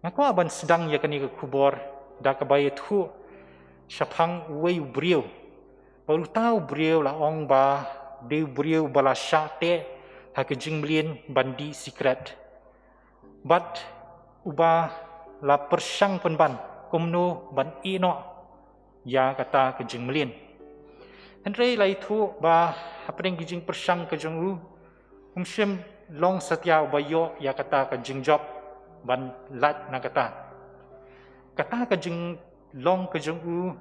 Nga kwah ban sdang ïa kane ka khubor da kaba ïathuh shaphang uwei u briew. Bad uta u briew la ong ba dei u briew ba la shah teh ha ka jingmlien ban dih sikret. Bad uba la pyrshang pynban kumno ban ïeh noh ïa kata ka jingmlien. Hynrei la ïathuh ba hapdeng ki jingpyrshang ka jong u, um shym long satia uba ïoh ïa kata ka jingjop ban lait na kata. Kata ka jinglong ka jong u,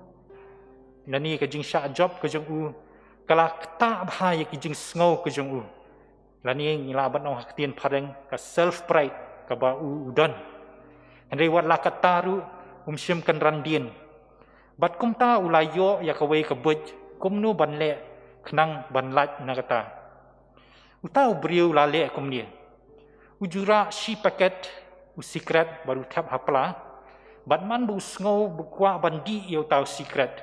lane ka jingshah jop ka jong u, ka la ktah bha ïa ki jingsngew ka jong u. Lane ngi lah ban ong ha ka ktien phareng, ka self pride kaba u u don. Hynrei wat la kata ruh, um shym kynran dien. Bad kumta u la ïoh ïa kawei ka buit kumno ban leh khnang ban lait na kata. Uta u briew la leh kumne. U ju rah shi paket u sikret bad u thep ha pla. Bad man ba u sngew ba u kwah ban dih ïa uta u sikret,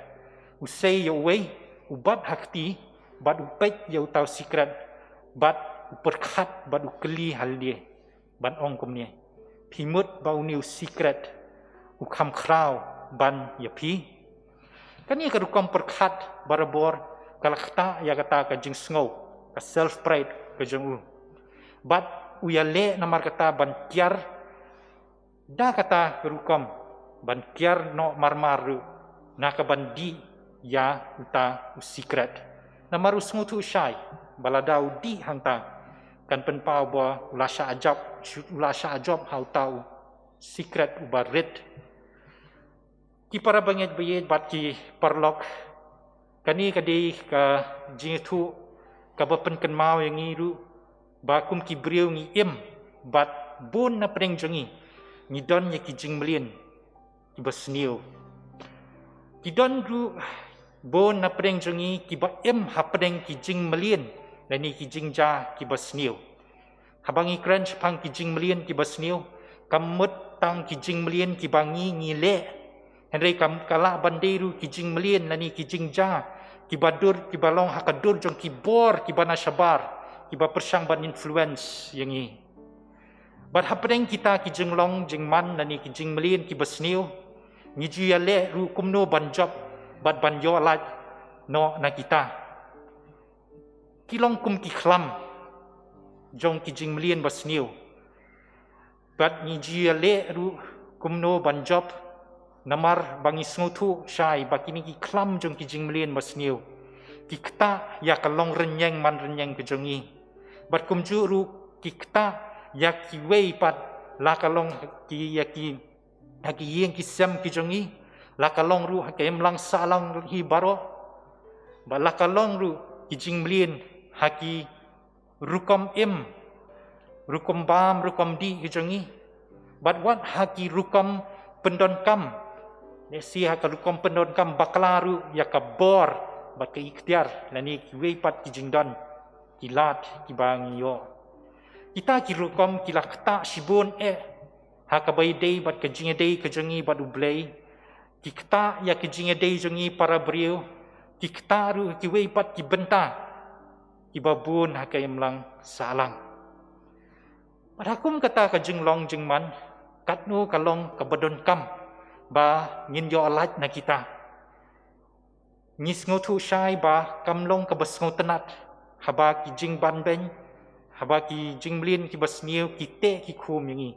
u sei ïa uwei, u bat ha kti, bad u peit ïa uta u sikret, bad u pyrkhat, bad u kylli ha lade, bad ong kumne, phi mut ba une u sikret u kham khraw ban ïa phi? Kane ka rukom pyrkhat barabor ka la ktah ïa kata ka jingsngew, ka self pride ka jong u. Bad u ïaleh namar kata ban kiar da kata ka rukom, ban kiar noh marmar ruh na ka ban dih ïa uta u sikret. Namar u sngewthuh shai ba lada u dih hangta, kan pynpaw ba u la shah jop, u la shah jop ha uta u sikret uba rit. Ki para bangeit baieit bad ki paralok, kane ka dei ka jingïathuh kaba pynkynmaw ïa ngi ruh ba kum ki briew ngi im, bad bun na pdeng jong ngi ngi don ïa ki jingmlien kiba sniew. Ki don ruh bun na pdeng jong ngi kiba im hapdeng ki jingmlien lane ki jingjia kiba sniew. Haba ngi kren shaphang ki jingmlien kiba sniew, kam mut tang ki jingmlien kiba ngi ngi leh. Hynrei kam, ka lah ban dei ruh ki jingmlien lane ki jingjia kiba dur, kiba long ha ka dur jong ki bor kiba na shabar, kiba pyrshang ban influence ïa ngi. Bad hapdeng kita ki jinglong jingman lane ki jingmlien kiba sniew, ngi ju ïaleh ruh kumno ban jop bad ban ïoh lait noh na kita. Ki long kum ki khlam jong ki jingmlien ba sniew. Bad ngi ju ïaleh ruh kumno ban jop, namar ba ngi sngewthuh shai ba kine ki khlam jong ki jingmlien ba sniew ki ktah ïa ka long rynïeng man rynïeng ka jong ngi. Bad kumjuh ruh ki ktah ïa kiwei pat, la ka long ki, ïa ki, ha ki ïing ki sem ki jong ngi, la ka long ruh ha ka imlang sahlang hi baroh. Bad la ka long ruh ki jingmlien ha ki rukom im, rukom bam, rukom dih ki jong ngi. Bad wat ha ki rukom pyndonkam, lehse ha ka rukom pyndonkam bakla ruh ïa ka bor bad ka iktiar lane kiwei pat ki jingdon ki lad kiba ngi ïoh. Kita ki rukom ki la ktah shibun eh ha kaba ïadei bad ka jingïadei ka jong ngi bad U Blei. Ki ktah ïa ka jingïadei jong ngi para briew, ki ktah ruh kiwei pat ki bynta kiba bun ha ka imlang sahlang. Bad ha kum kata ka jinglong jingman, katno ka long kaba donkam ba ngin ïoh lait na kita. Ngi sngewthuh shai ba kam long kaba sngewtynnat haba ki jingbanbeiñ, haba ki jingmlien kiba sniew ki teh ki khum ïa ngi.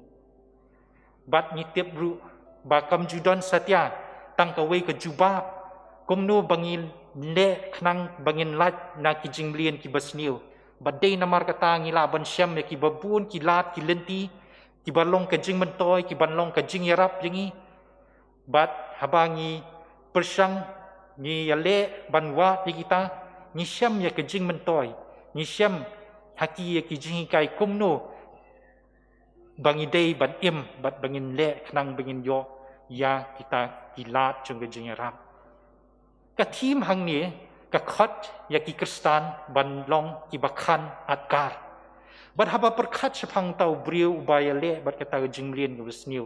Bad ngi tip ruh ba kam ju don satia tang kawei ka jubab kumno ba ngin leh khnang ba ngin lait na ki jingmlien kiba sniew, Bad dei namar kata ngi lah ban shem ïa ki babun ki lad ki lynti, ki ban long ka jingmyntoi, ki ban long ka jingïarap ïa ngi. Bad haba ngi pyrshang, ngi ïaleh ban wad ïa kita, ngi shem ïa ka jingmyntoi, ngi shem ha ki ïa ki jinghikai kumno ba ngi dei ban im, bad ba ngin leh khnang ba ngin ïoh ïa kita ki lad jong ka jingïarap. Ka thim hangne ka khot ïa ki Khristan ban long ki ba khan adkar. Bad haba pyrkhat shaphang uta u briew uba ïaleh bad kata ka jingmlien kaba sniew,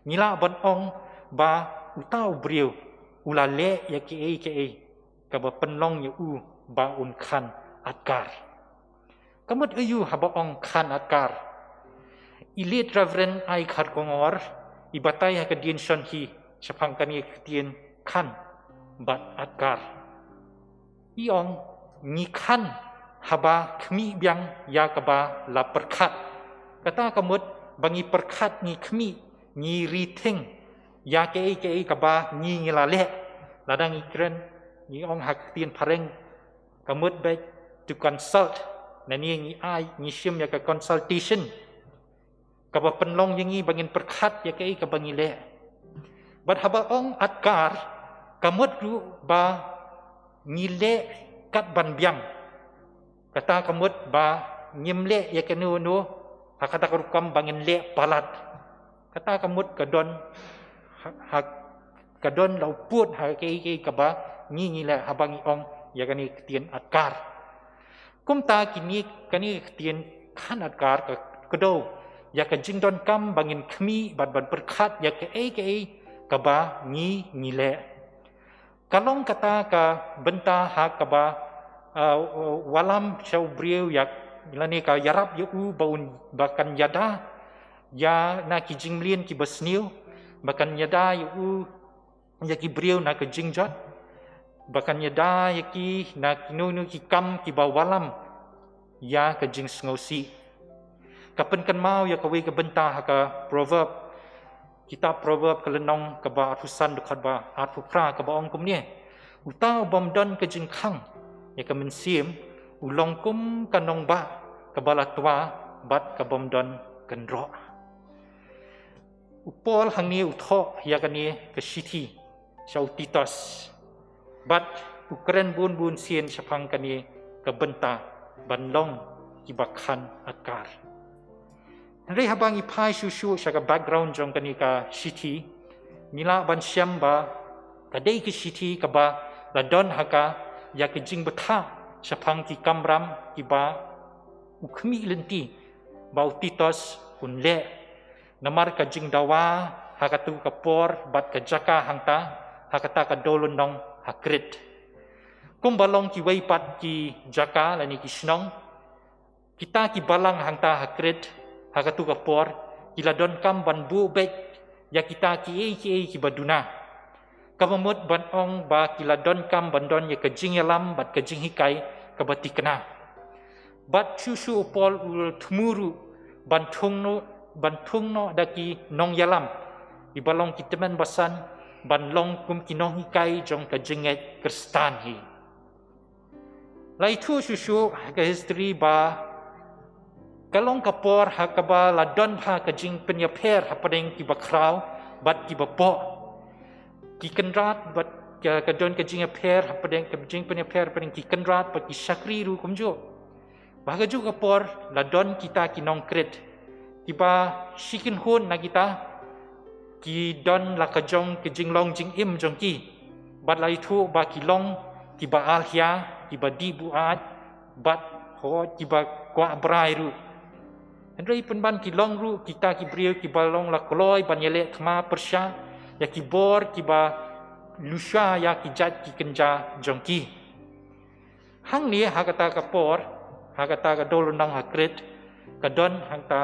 ngi lah ban ong ba uta u briew u la leh ïa kiei kiei kaba pynlong ïa u ba un khan adkar. Ka mut aïu haba ong khan adkar? I Late Reverend I Kharkongor i batai ha ka dien Shon hi shaphang kane ka ktien khan bad adkar. I ong, ngi khan haba khmih biang ïa kaba la pyrkhat. Kata ka mut ba ngi pyrkhat, ngi khmih, ngi rethink ïa kaei kaei kaba ngi ngi la leh. Lada ngi kren, ngi ong ha ka ktien phareng, ka mut bad to consult. Nangne ngi ai, ngi shim ïa ka consultation kaba pynlong ïa ngi ba ngin pyrkhat ïa kaei kaba ngi leh. Bad haba ong adkar, ka mut ruh ba ngi leh kat ban biang. Kata ka mut ba ngim leh ïa kano kano ha kata ka rukom ba ngin leh palat. Kata ka mut ka don ha, ha, ka don la u pud ha kaei kaei kaba ngi ngi leh haba ngi ong ïa kane ka ktien adkar. Kumta kine, kane ka ktien khan adkar ka kdew ïa ka jingdonkam ba ngin khmih bad ban pyrkhat ïa kaei kaei kaba ngi ngi leh. Ka long kata ka bynta ha kaba, uh, wallam sha u briew ïa, lane ka ïarap ïa u ba un, ba kan ïada ïa na ki jingmlien kiba sniew, ba kan ïada ïa u ïa ki briew na ka jingjot, ba kan ïada ïa ki na kino kino ki kam kiba wallam ïa ka jingsngewsih. Ka pynkynmaw ïa kawei ka bynta ha ka Proverb, kitab Proverb ka lynnong kaba arphew san dkhot ba arphew phra kaba ong kumne: Uta u bym don ka jingkhang ïa ka mynsiem u long kum ka nongbah kaba la twa bad ka bym don kynroh. U Paul hangne u thoh ïa kane ka shithi sha u Titus. Bad u kren bun bun sien shaphang kane ka bynta ban long kiba khan adkar. Hynrei haba ngi phai shuh shuh sha ka background jong kane ka shithi, ngi lah ban shem ba ka dei ka shithi kaba la don ha ka ïa ka jingbthah shaphang ki kamram kiba u khmih lynti ba u Titus un leh. Namar ka jingdawa ha katu ka por bad ka jaka hangta, ha kata ka dewlynnong ha Krit. Kumba long kiwei pat ki jaka lane ki shnong, kita ki balang hangta ha Krit ha katu ka por ki la donkam ban buh beit ïa kita kiei kiei kiba duna. Kaba mut ban ong ba ki la donkam ban don ïa ka jingïalam bad ka jinghikai kaba thikna. Bad shuh shuh u Paul u thmu ruh ban thung noh, ban thung noh da ki nongïalam, kiba long ki tymmen basan, ban long kum ki nonghikai jong ka jingngeit Khristan hi. La ïathuh shuh shuh ha ka history ba ka long ka por ha kaba la don bha ka jingpynïapher hapdeng kiba khraw bad kiba poh. Ki kynrad bad ka, ka don ka jingïapher hapdeng, ka jingpynïapher hapdeng ki kynrad bad ki shakri ruh kumjuh. Ba ha kajuh ka por la don kita ki nong Krit kiba shi kynhun na kita ki don la ka jong ka jinglong jingim jong ki. Bad la ïathuh ba ki long kiba alhia, kiba dih buaid, bad hooid kiba kwah brai ruh. Hynrei pynban ki long ruh kita ki briew kiba long la kloi ban ïaleh thma pyrshah ïa ki bor kiba lusha ïa ki jait ki kynja jong ki. Hangne ha kata ka por, ha kata ka dewlynnong ha Krit, ka don hangta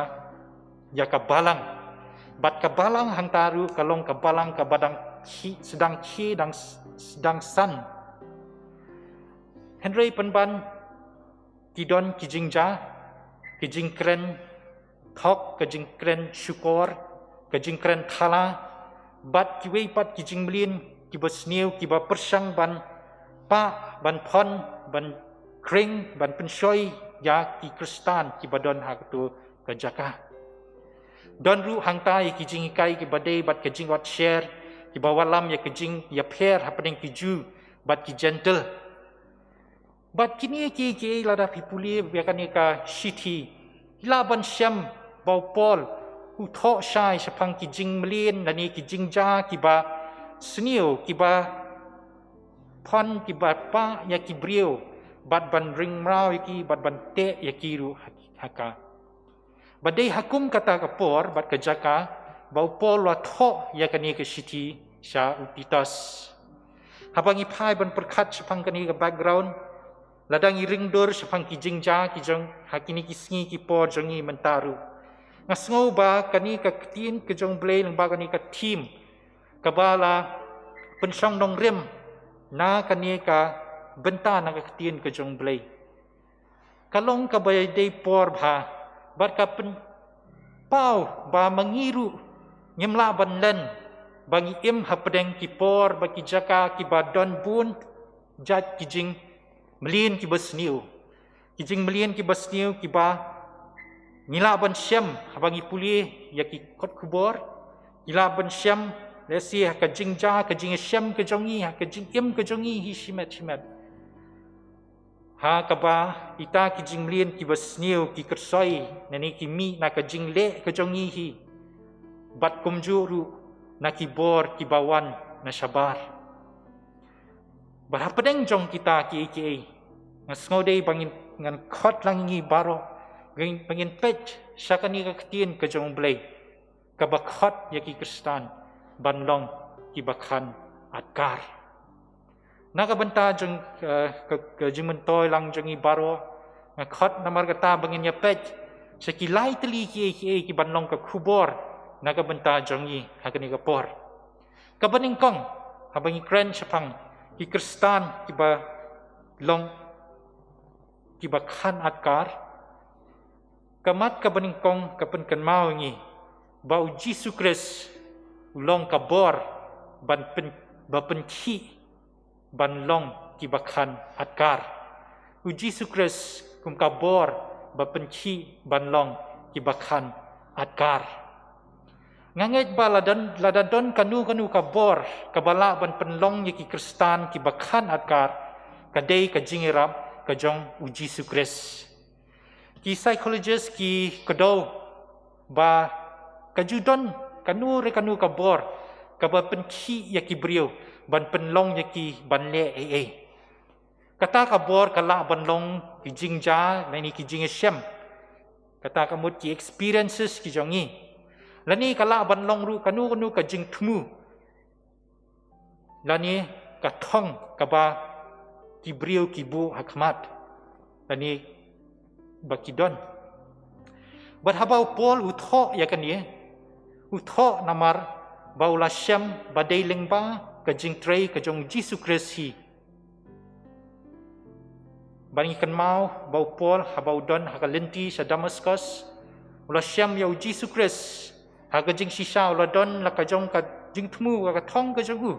ïa ka balang. Bad ka balang hangta ruh ka long ka balang kaba dang khie, sdang khie, dang s-, sdang san. Hynrei pynban ki don ki jingjia, ki jingkren thok, ka jingkren shukor, ka jingkren thala, bad kiwei pat ki jingmlien kiba sniew, kiba pyrshang ban pah, ban phon, ban khring, ban pynshoi ïa ki Khristan kiba don ha kato ka jaka. Don ruh hangta ïa ki jinghikai kiba dei bad ka jingwad sher, kiba wallam ïa ka jingïapher hapdeng ki Jiw bad ki Jentil. Bad kine ki, ki lada phi pule ïa kane ka shithi, ki lah ban shem ba u Paul u thoh shai shaphang ki jingmlien lane ki jingjia kiba sniew, kiba pan, kiba pah ïa ki briew, bad ban ring mraw ïa ki, bad ban teh ïa ki ruh ha, ha ka. Ba dei ha kum kata ka por bad ka jaka ba u Paul u la thoh ïa kane ka shithi sha u Titus. Haba ngi phai ban pyrkhat shaphang kane ka background, lada ngi ring dur shaphang ki jingjia ki jong ha kine ki sngi ki por jong ngi mynta ruh, nga sngew ba kane ka ktien ka jong u Blei lyngba kane ka theme kaba la pynshong nongrim na kane ka bynta na ka ktien ka jong u Blei, ka long kaba dei por bha, bad ka pynpaw ba ma ngi ruh ngim lah ban len ba ngi im hapdeng ki por bad ki jaka kiba don bun jait ki jingmlien kiba sniew. Ki jingmlien kiba sniew kiba ngi lah ban shem haba ngi pule ïa ki kot khubor, ngi lah ban shem lehse ha ka jingjia, ka jingïashem ka jong ngi, ha ka jingim ka jong ngi hi shimet shimet. Ha kaba ita ki jingmlien kiba sniew ki kyrsoi, lane ki mih na ka jingleh ka jong ngi hi, bad kumjuh ruh na ki bor kiba wan na shabar. Bad hapdeng jong kita kiei kiei, nga sngew dei ba ngin, ngan khot lang ïa ngi baroh, ba ngin, ba ngin peit sha kane ka ktien ka jong u Blei kaba khot ïa ki Khristan ban long kiba khan adkar. Na ka bynta jong, eh, ka, ka jingmyntoi lang jong ngi baroh, nga khot namar kata ba ngin ïa peit sha ki lai tylli kiei kiei kiban long ka khubor na ka bynta jong ngi ha kane ka por. Kaba nyngkong, haba ngi kren shaphang ki Khristan kiba long kiba khan adkar, ka mat kaba nyngkong ka pynkynmaw ïa ngi ba u Jisu Khrist u long ka bor ban pyn, ba pynkhih ban long kiba khan adkar. U Jisu Khrist kum ka bor ba pynkhih ban long kiba khan adkar. Nga ngeit ba lada, lada don kano kano ka bor kaba lah ban pynlong ïa ki Khristan kiba khan adkar, ka dei ka jingïarap ka jong u Jisu Khrist. Ki psychologist ki kdew ba ka ju don kano re kano ka bor kaba pynkhih ïa ki briew ban pynlong ïa ki ban leh ei ei. Kata ka bor ka lah ban long ki jingjia lane ki jingïashem, kata ka mut ki experiences ki jong ngi, lane ka lah ban long ruh kano kano ka jingthmu lane ka thong kaba ki briew ki buh ha khmat lane ba ki don. Bad haba u Paul u thoh ïa kane, u thoh namar ba u la shem ba dei lyngba ka jingtrei ka jong u Jisu Khrist hi. Ba ngi kynmaw ba u Paul haba u don ha ka lynti sha Damaskus, u la shem ïa u Jisu Khrist ha ka jingshisha, u la don la ka jong ka jingthmu, ka thong ka jong u.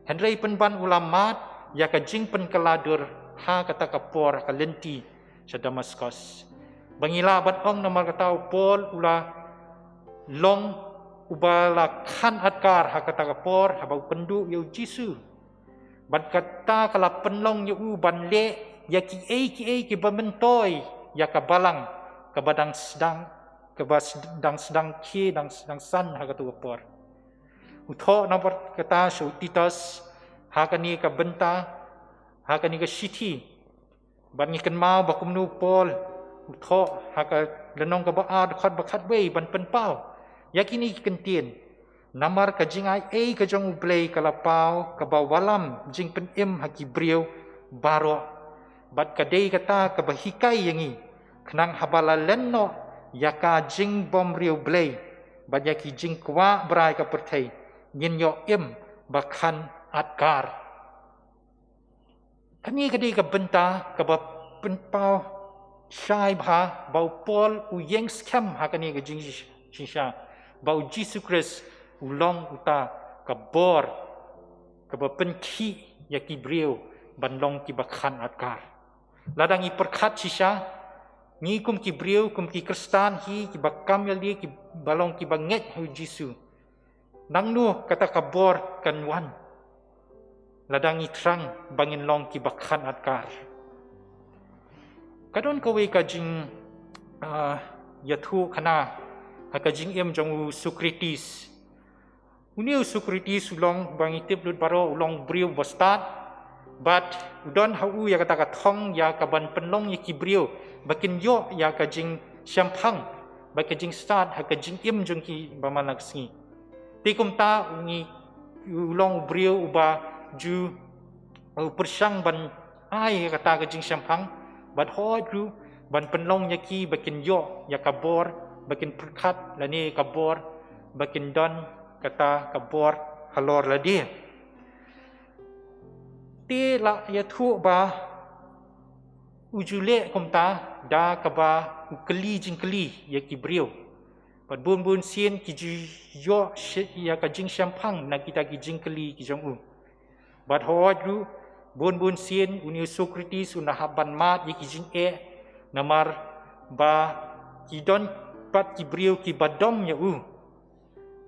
Hynrei pynban u la mad ïa ka jingpynkylla dur ha kata ka por ha ka lynti sha Damaskus. Ba ngi lah ban ong namar kata u Paul u la long uba la khan adkar ha kata ka por haba u kynduh ïa u Jisu. Bad kata ka la pynlong ïa u ban leh ïa kiei kiei kiba myntoi ïa ka balang kaba dang sdang, kaba sd-, dang sdang khie, dang, dang san ha kato ka por. U thoh namar kata sha u Titus ha kane ka bynta, ha kane ka shithi. Bad ngi kynmaw ba kumno u Paul u thoh ha ka lynnong kaba ar, dkhot ba khatwei ban pynpaw ïa kine ki kyntien. Namar ka jingai ei ka jong u Blei ka la paw kaba wallam jingpynim ha ki briew baroh. Bad ka dei kata kaba hikai ïa ngi, khnang haba la len noh ïa ka jingbymriewblei bad ïa ki jingkwah brai ka pyrthei, ngin ïoh im ba khan adkar. Kane ka dei ka bynta kaba pynpaw shai bha ba u Paul u ïeng skhem ha kane ka jingshisha ba u Jisu Khrist u long uta ka bor kaba pynkhih ïa ki briew ban long kiba khan adkar. Lada ngi pyrkhat shisha, Ngi kum ki briew, kum ki Khristan hi, kiba kam ïalade, kiba long kiba ngeit ha u Jisu. Nangno kata ka bor kan wan? Lada ngi thrang ba ngin long kiba khan atkar. Ka don kawei ka jing, ah, ïathuh khana ha ka jingim jong u Socrates. Une u Socrates u long, ba ngi tip lut baroh, u long briew ba stad. Bad u don ha u ïa kata ka thong ïa kaban pynlong ïa ki briew ba kin ïoh ïa ka jingshemphang bad ka jingstad ha ka jingim jong ki ba man la ka sngi. Te kumta u ngi, u long u briew uba ju, u pyrshang ban ai kata ka jingshemphang, bad hooid ruh ban pynlong ïa ki ba kin ïoh ïa ka bor ba kin pyrkhat, lane ka bor ba kin don kata ka bor halor lade. Te la ïathuh ba u ju leh kumta da kaba u kylli jingkylli ïa ki briew. Bad bun bun sien ki ju ïoh shi-, ïa ka jingshemphang na kita ki jingkylli ki jong u. Bad hooid ruh, bun bun sien une u Socrates un hap ban mad ïa ki jingeh, namar ba ki don pat ki briew kiba dom ïa u.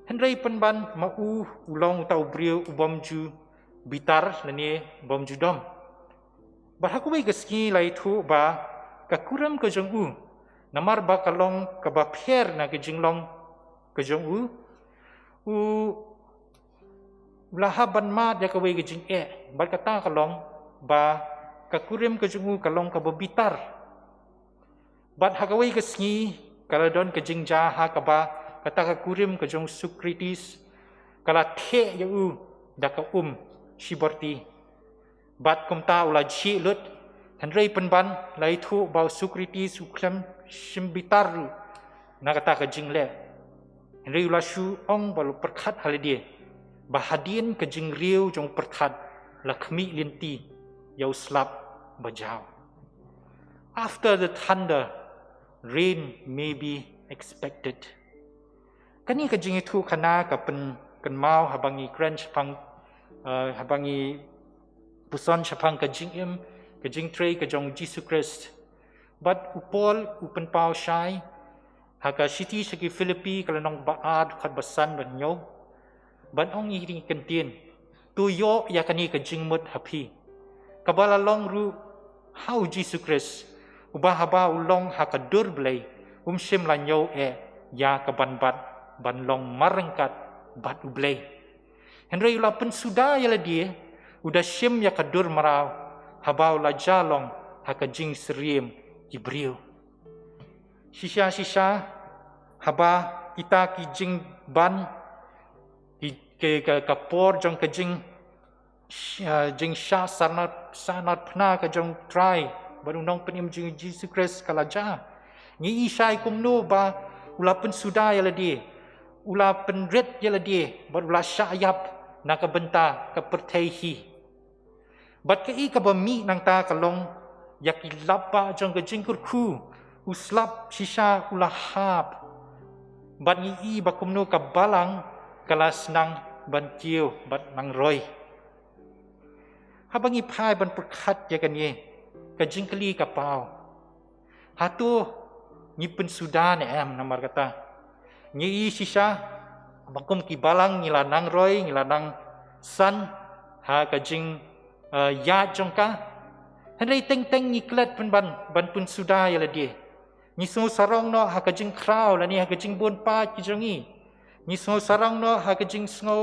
Hynrei pynban ma u, u long uta u briew u bym ju bitar lane bym ju dom. Bad ha kawei ka sngi la ïathuh ba ka kurim ka jong u, namar ba ka long kaba pher na ka jinglong ka jong u, u, u la hap ban mad ïa kawei ka jingeh, bad kata ka long ba ka kurim ka jong u ka long kaba bitar. Bad ha kawei ka sngi ka la don ka jingjia ha kaba kata ka kurim ka jong u Socrates ka la theh ïa u da ka um shibyrti. Bad kumta u la jhieh lut, hynrei pynban la ïathuh ba u Socrates u khlem shym bitar ruh na kata ka jingleh. Hynrei u la shu ong bad u pyrkhat ha lade ba hadien ka jingriew jong u pyrthat la khmih lynti ïa u slap ba jaw. After the thunder, rain may be expected. Kane ka jingïathuh khana ka pynkynmaw haba ngi kren shaphang, eh, haba ngi puson shaphang ka jingim, ka jingtrei ka jong u Jisu Khrist. Bad u Paul u pynpaw shai ha ka shithi sha ki Philippi, ka lynnong ba ar, dkhot ba san bad hynñiew. Bad ong ïa kine ki kyntien: To ïoh ïa kane ka jingmut ha phi, kaba la long ruh ha u Jisu Khrist, uba haba u long ha ka dur Blei, um shym la ñiew eh ïa kaban bat ban long marryngkat bad u Blei. Hynrei u la pynsuda ïa lade, u da shim ïa ka dur mraw, haba u la jia long ha ka jingsyriem ki briew. Shisha shisha, haba kita ki jingban, ki, ki, ka, ka por jong ka jing, sha-, jingshah sahnarphna ka jong u Trai bad u Nongpynim jong ngi Jisu Khrist ka la jia, ngi i shai kumno ba u la pynsuda ïa lade, u la pynrit ïa lade, bad u la shah ïap na ka bynta ka pyrthei hi. Bad kaei kaba mih nangta ka long ïa ki lapbah jong ka jingkyrkhu, u slap shisha u la hap. Bad ngi i ba kumno ka balang ka la sdang ban kiew bad nang roi. Haba ngi phai ban pyrkhat ïa kane, ka jingkylli ka paw: Hato ngi pynsuda ne em? Namar kata ngi i shisha ba kum ki balang ngi la nang roi, ngi la nang san ha ka jing, eh, ïaid jong ka. Hynrei teng teng ngi klet pynban ban pynsuda ïa lade. Ngi sngew sarong noh ha ka jingkhraw lane ha ka jingbun paid ki jong ngi. Ngi sngew sarong noh ha ka jingsngew,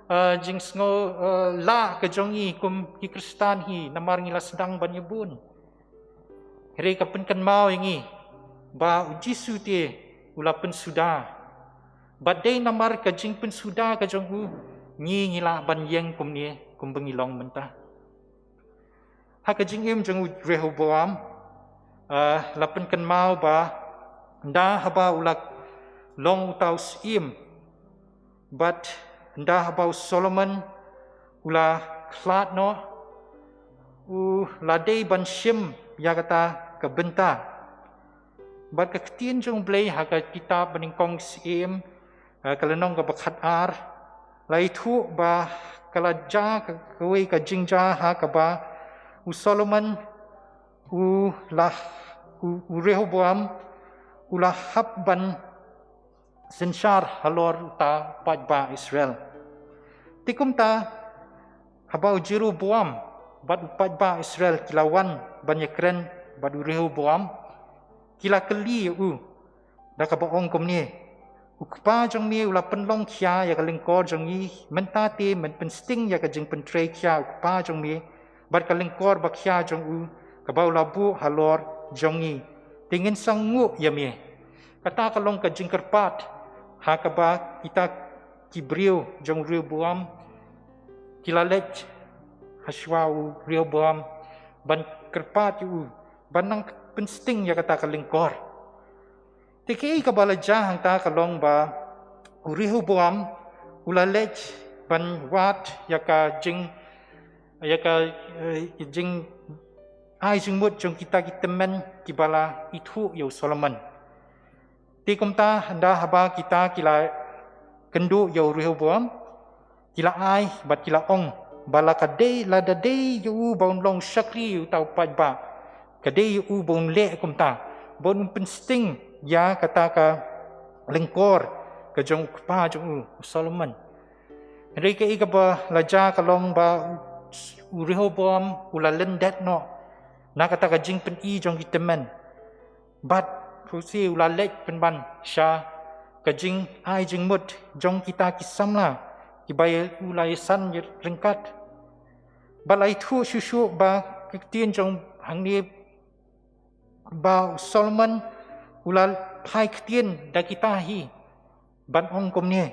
eh, jingsngew, eh, lah ka jong ngi kum ki Khristan hi, namar ngi la sdang ban ïabun. Hynrei ka pynkynmaw ïa ngi ba u Jisu te u la pynsuda. Bad dei namar ka jingpynsuda ka jong u, ngi ngi lah ban ïeng kumne kumba ngi long mynta. Ha ka jingim jong u Rehoboam, eh, la pynkynmaw ba ynda haba u la long uta u syiem, bad ynda haba u Solomon u la khlad noh, u la dei ban shim ïa kata ka bynta. Bad ka ktien jong u Blei ha ka kitab Banyngkong Syiem, eh, ka lynnong kaba khatar, la ïathuh ba ka la jia ka, kawei ka jingjia ha kaba u Solomon u la U, u Rehoboam u la hap ban synshar halor uta u paidbah Israel. Te kumta, haba u Jeroboam bad u paidbah Israel ki la wan ban ïakren bad u Rehoboam, ki la kylli ïa u da kaba ong kumne: U kpa jong me u la pynlong khia ïa ka lyngkor jong ngi, mynta te men pynsting ïa ka jingpyntrei khia u kpa jong me bad ka lyngkor ba khia jong u, kaba u la buh halor jong ngi, te ngin sa nguh ïa me. Kata ka long ka jingkyrpad ha kaba kita ki briew jong u Rehoboam ki la leit ha shuwa u Rehoboam ban kyrpad ïa u ban nang pynsting ïa kata ka lyngkor. Te kaei kaba la jia hangta ka long ba u Rehoboam u la leit ban wad ïa ka jing, ïa ka, eh, jing ai jingmut jong kita ki tymmen kiba la ithuh ïa u Solomon. Te kumta, ynda haba kita ki la kynduh ïa u Rehoboam, ki la ai bad ki la ong ba la ka dei, lada dei ïa u ba un long shakri ïa uta u paidbah, ka dei ïa u ba un leh kumta, ba un pynsting ïa kata ka lyngkor ka jong u kpa jong u, u Solomon. Hynrei kaei kaba la jia ka long ba u, u Rehoboam u la lyndet noh na kata ka jingpyni jong ki tymmen. Bad phusi u la leit pynban sha ka jingai jingmut jong kita ki samla kiba u la ïasan ryngkat. Bad la ithuh shuh shuh ba ka ktien jong hangne ba u Solomon u la phai ktien da kita hi ban ong kumne: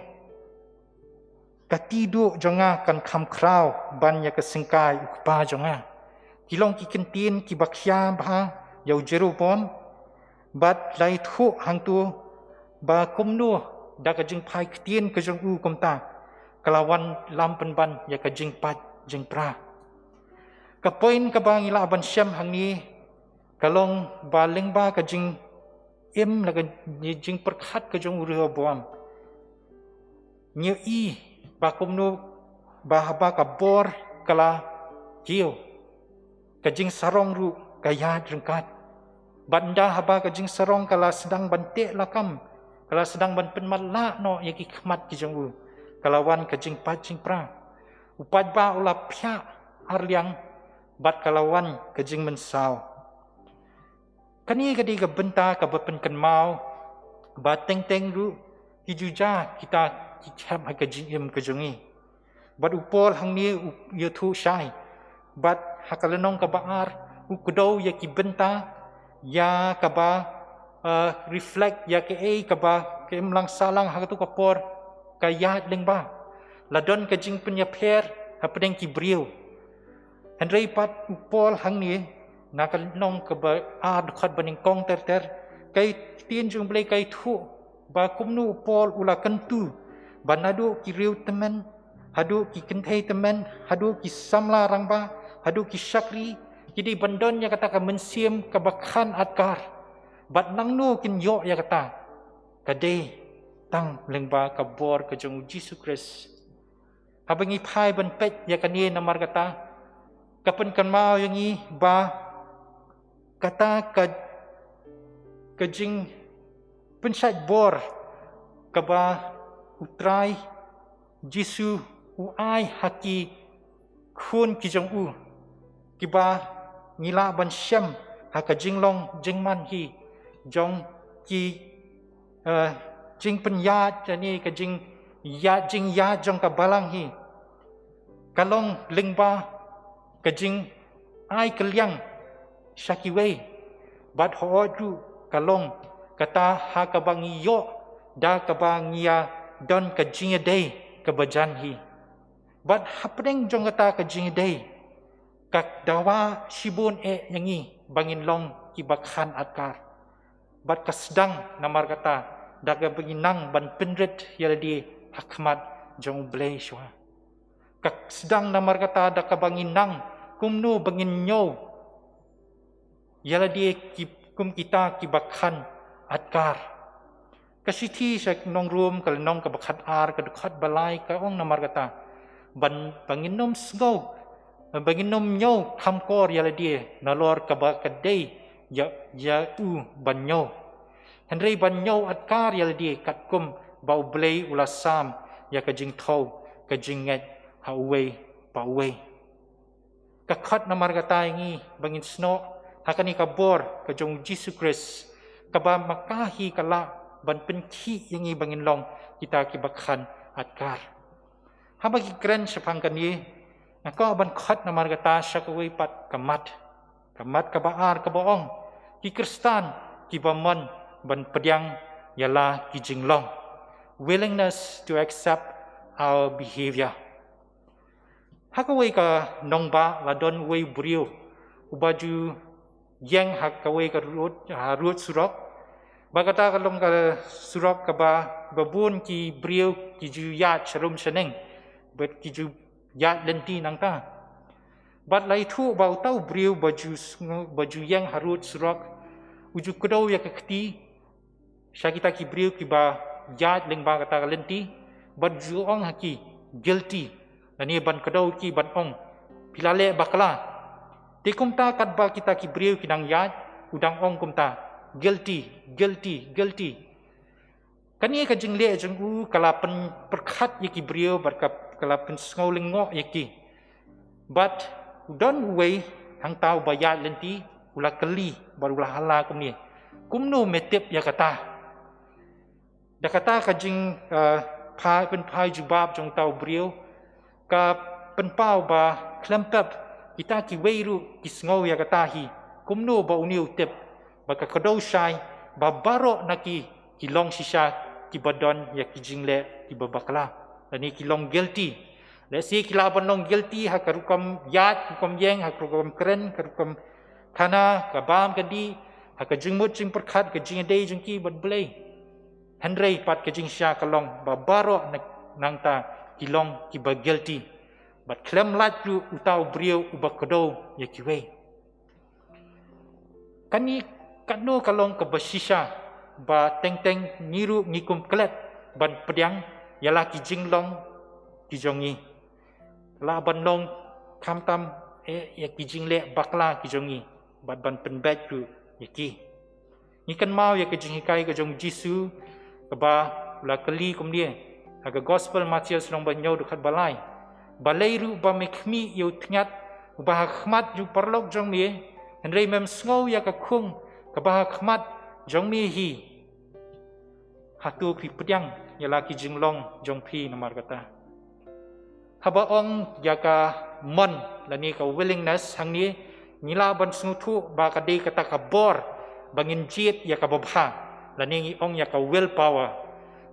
Ka ti duh jong nga kan kham khraw ban ïa ka syngkai u kpa jong nga. Ki long ki kyntien kiba khia bha ïa u Jeroboam, bad la ithuh hangtu ba kumno da ka jingphai ktien ka jong u kumta ka la wanlam pynban ïa ka jingpait jingpra. Ka point kaba ngi lah ban shem hangne ka long ba lyngba ka jingim la ka jingpyrkhat ka jong u Rehoboam, ngi i ba kumno ba haba ka bor ka la kiew, ka jingsarong ruh ka ïaid ryngkat. Bad ynda haba ka jingsarong ka la sdang ban teh lakam, ka la sdang ban pynmatlah noh ïa ki khmat ki jong u, ka la wan ka jingpait jingpra. U paidbah u la phiah arliang bad ka la wan ka jingmynsaw. Kane ka dei ka bynta kaba pynkynmaw ba teng teng ruh ki juja kita ki khep ha ka jingim ka jong ngi. Bad u Paul hangne u ïathuh shai bad ha ka lynnong kaba ar u kdew ïa ki bynta ïa kaba, eh, reflect ïa kaei kaba ka imlang sahlang ha katu ka por ka ïaid lyngba. La don ka jingpynïapher hapdeng ki briew. Hynrei pat u Paul hangne na ka lynnong kaba ar dkhot ba nyngkong ter ter, ka ktien jong u Blei ka ïathuh ba kumno u Paul u la kyntu ba naduh ki riew tymmen haduh ki kynthei tymmen, haduh ki samla rangbah, haduh ki shakri, ki dei ban don ïa kata ka mynsiem kaba khan adkar. Bad nangno kin ïoh ïa kata? Ka dei tang lyngba ka bor ka jong u Jisu Khrist. Haba ngi phai ban peit ïa kane namar kata ka pynkynmaw ïa ngi ba kata ka, ka jingpynshait bor kaba u Trai Jisu u ai ha ki khun ki jong u, kiba ngi lah ban shem ha ka jinglong jingman hi jong ki, eh, jingpynïaid, yani ka jingïaid, jingïaid jong ka balang hi. Ka long lyngba ka jingai kylliang sha kiwei. Bad hooid ruh ka long kata ha kaba ngi ïoh da kaba ngi ïa don ka jingïadei kaba jan hi. Bad hapdeng jong kata ka jingïadei ka dawa shibun eh ïa ngi ba ngin long kiba khan adkar. Bad ka sdang namar kata da kaba ngi nang ban pynrit ïa lade ha khmat jong u Blei shuwa. Ka sdang namar kata da kaba ngi nang kumno ba ngin ñiew ïa lade ki, kum kita kiba khan adkar. Ka shithi sha ki nong Rom ka lynnong kaba khat ar ka dkhot ba lai ka ong namar kata, ban, ba ngin ym sngew, ba ngin ym ñiew kham kor ïa lade nalor kaba ka dei ïa, ïa u ban ñiew. Hynrei ban ñiew atkar ïa lade katkum ba U Blei u la sam ïa ka jingthew, ka jingngeit ha uwei pa uwei. Ka khot namar kata ïa ngi ba ngin snoh ha kane ka bor ka jong U Jisu Khrist, kaba ma ka hi ka lah ban pynkhih ïa ngi ba ngin long kita kiba khan atkar. Haba ki kren shaphang kane, nga kwah ban khot namar kata sha kawei pat ka mat. Ka mat kaba ar kaba ong, ki Khristan kiba mon ban pdiang ïa la ki jinglong. Willingness to accept our behavior. Ha kawei ka nongbah la don uwei u briew uba ju ïeng ha kawei ka rud, ha rud surok. Ba kata ka long ka surok kaba, ba bun ki briew ki ju ïaid sharum shaneng, bad ki ju ïaid lynti nangta. Bad la ïathuh ba uta u briew ba ju sngew, ba ju ïeng ha rud surok, u ju kdew ïa ka kti sha kita ki briew kiba ïaid lyngba kata ka lynti, bad ju ong ha ki, "Guilty," lane ban kdew ki ban ong, "Phi la leh bakla." Te kumta katba kita ki briew ki dang ïaid, u dang ong kumta, "Guilty, guilty, guilty." Kane ka jingleh jong u ka la pynpyrkhat ïa ki briew bad ka, ka la pynsngew lyngngoh ïa ki. Bad u don uwei hangta uba ïaid lynti, u la kylli bad u la hala kumne, "Kumno me tip ïa kata?" Da kata ka jing, eh, pha-, pynphai jubab jong uta u briew ka pynpaw ba khlem pep kita kiwei ruh ki sngew ïa kata hi, kumno ba une u tip, ba ka kdew shai ba baroh na ki ki long shisha kiba don ïa ki jingleh kiba bakla, lane ki long guilty. Lehse ki lah ban long guilty ha ka rukom ïaid, rukom ïeng, ha ka rukom kren, ka rukom khana, ka bam ka dih, ha ka jingmut jingpyrkhat, ka jingïadei jong ki bad Blei. Hynrei pat ka jingshisha ka long ba baroh na-, nangta ki long kiba guilty. Bad khlem lait ruh uta u briew uba kdew ïa kiwei. Kane katno ka long kaba shisha ba teng teng ngi ruh ngi kum klet ban pdiang ïa la ki jinglong ki jong ngi. Lah ban long khamtam, eh, ïa ki jingleh bakla ki jong ngi bad ban pynbeit ruh ïa ki. Ngi kynmaw ïa ka jinghikai ka jong U Jisu kaba u la kylli kumne ha ka Gospel Mathaios lynnong ba hynñiew dkhot ba lai, "Balei ruh ba me khmih ïa u tngiat uba ha khmat jong u paralok jong me, hynrei mem sngew ïa ka khung kaba ha khmat jong me hi? Hato phi pdiang ïa la ki jinglong jong phi namar kata?" Haba ong ïa ka mon lane ka willingness hangne, ngi lah ban sngewthuh ba ka dei kata ka bor ba ngin jied ïa kaba bha, lane ngi ong ïa ka willpower.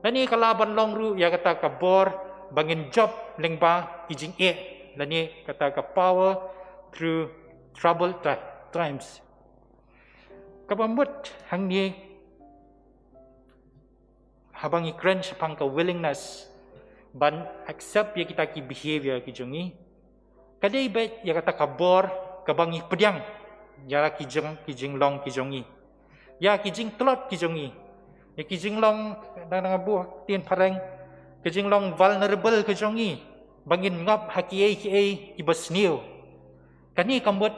Lane ka lah ban long ruh ïa kata ka bor ba ngin jop lyngba ki jingeh, lane kata ka power through troubled ti-, times. Kaba mut hangne, haba ngi kren shaphang ka willingness ban accept ïa kita ki behavior ki jong ngi, ka dei beit ïa kata ka bor kaba ngi pdiang ïa ki jing, ki jinglong ki jong ngi, ïa ki jingtlot ki jong ngi, ïa ki jinglong, dang, dang buh ktien phareng, ki jinglong vulnerable ki jong ngi, ba ngin ngop ha kiei kiei kiba sniew. Kane ka mut,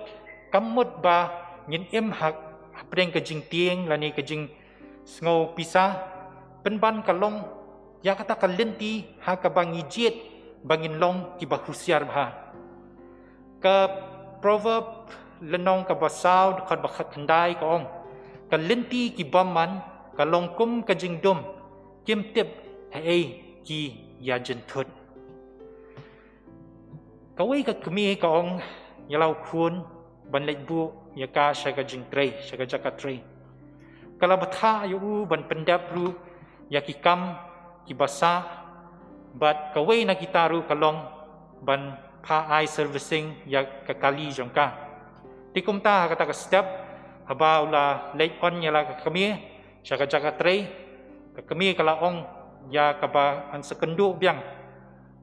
kam mut ba ngin im ha, hapdeng ka jingtieng lane ka jingsngew pisa, pynban ka long ïa kata ka lynti ha kaba ngi jied ba ngin long kiba husiar bha. Ka Proverb lynnong kaba saw dkhot ba khatkhyndai ka ong, "Ka lynti ki bymman ka long kum ka jingdum, kim tip haei ki ïa jynthut." Kawei ka kmie ka ong ïa la u khun ban leit buh ïa ka sha ka jingtrei, sha ka jaka trei. Ka la bthah ïa u ban pyndep ruh ïa ki kam kiba sah, bad kawei na kita ruh ka long ban phah ai servicing ïa ka kali jong ka. Te kumta ha kata ka step, haba u la leit on ïa la ka kmie sha ka jaka trei, ka kmie ka la ong ïa kaba yn sa kynduh biang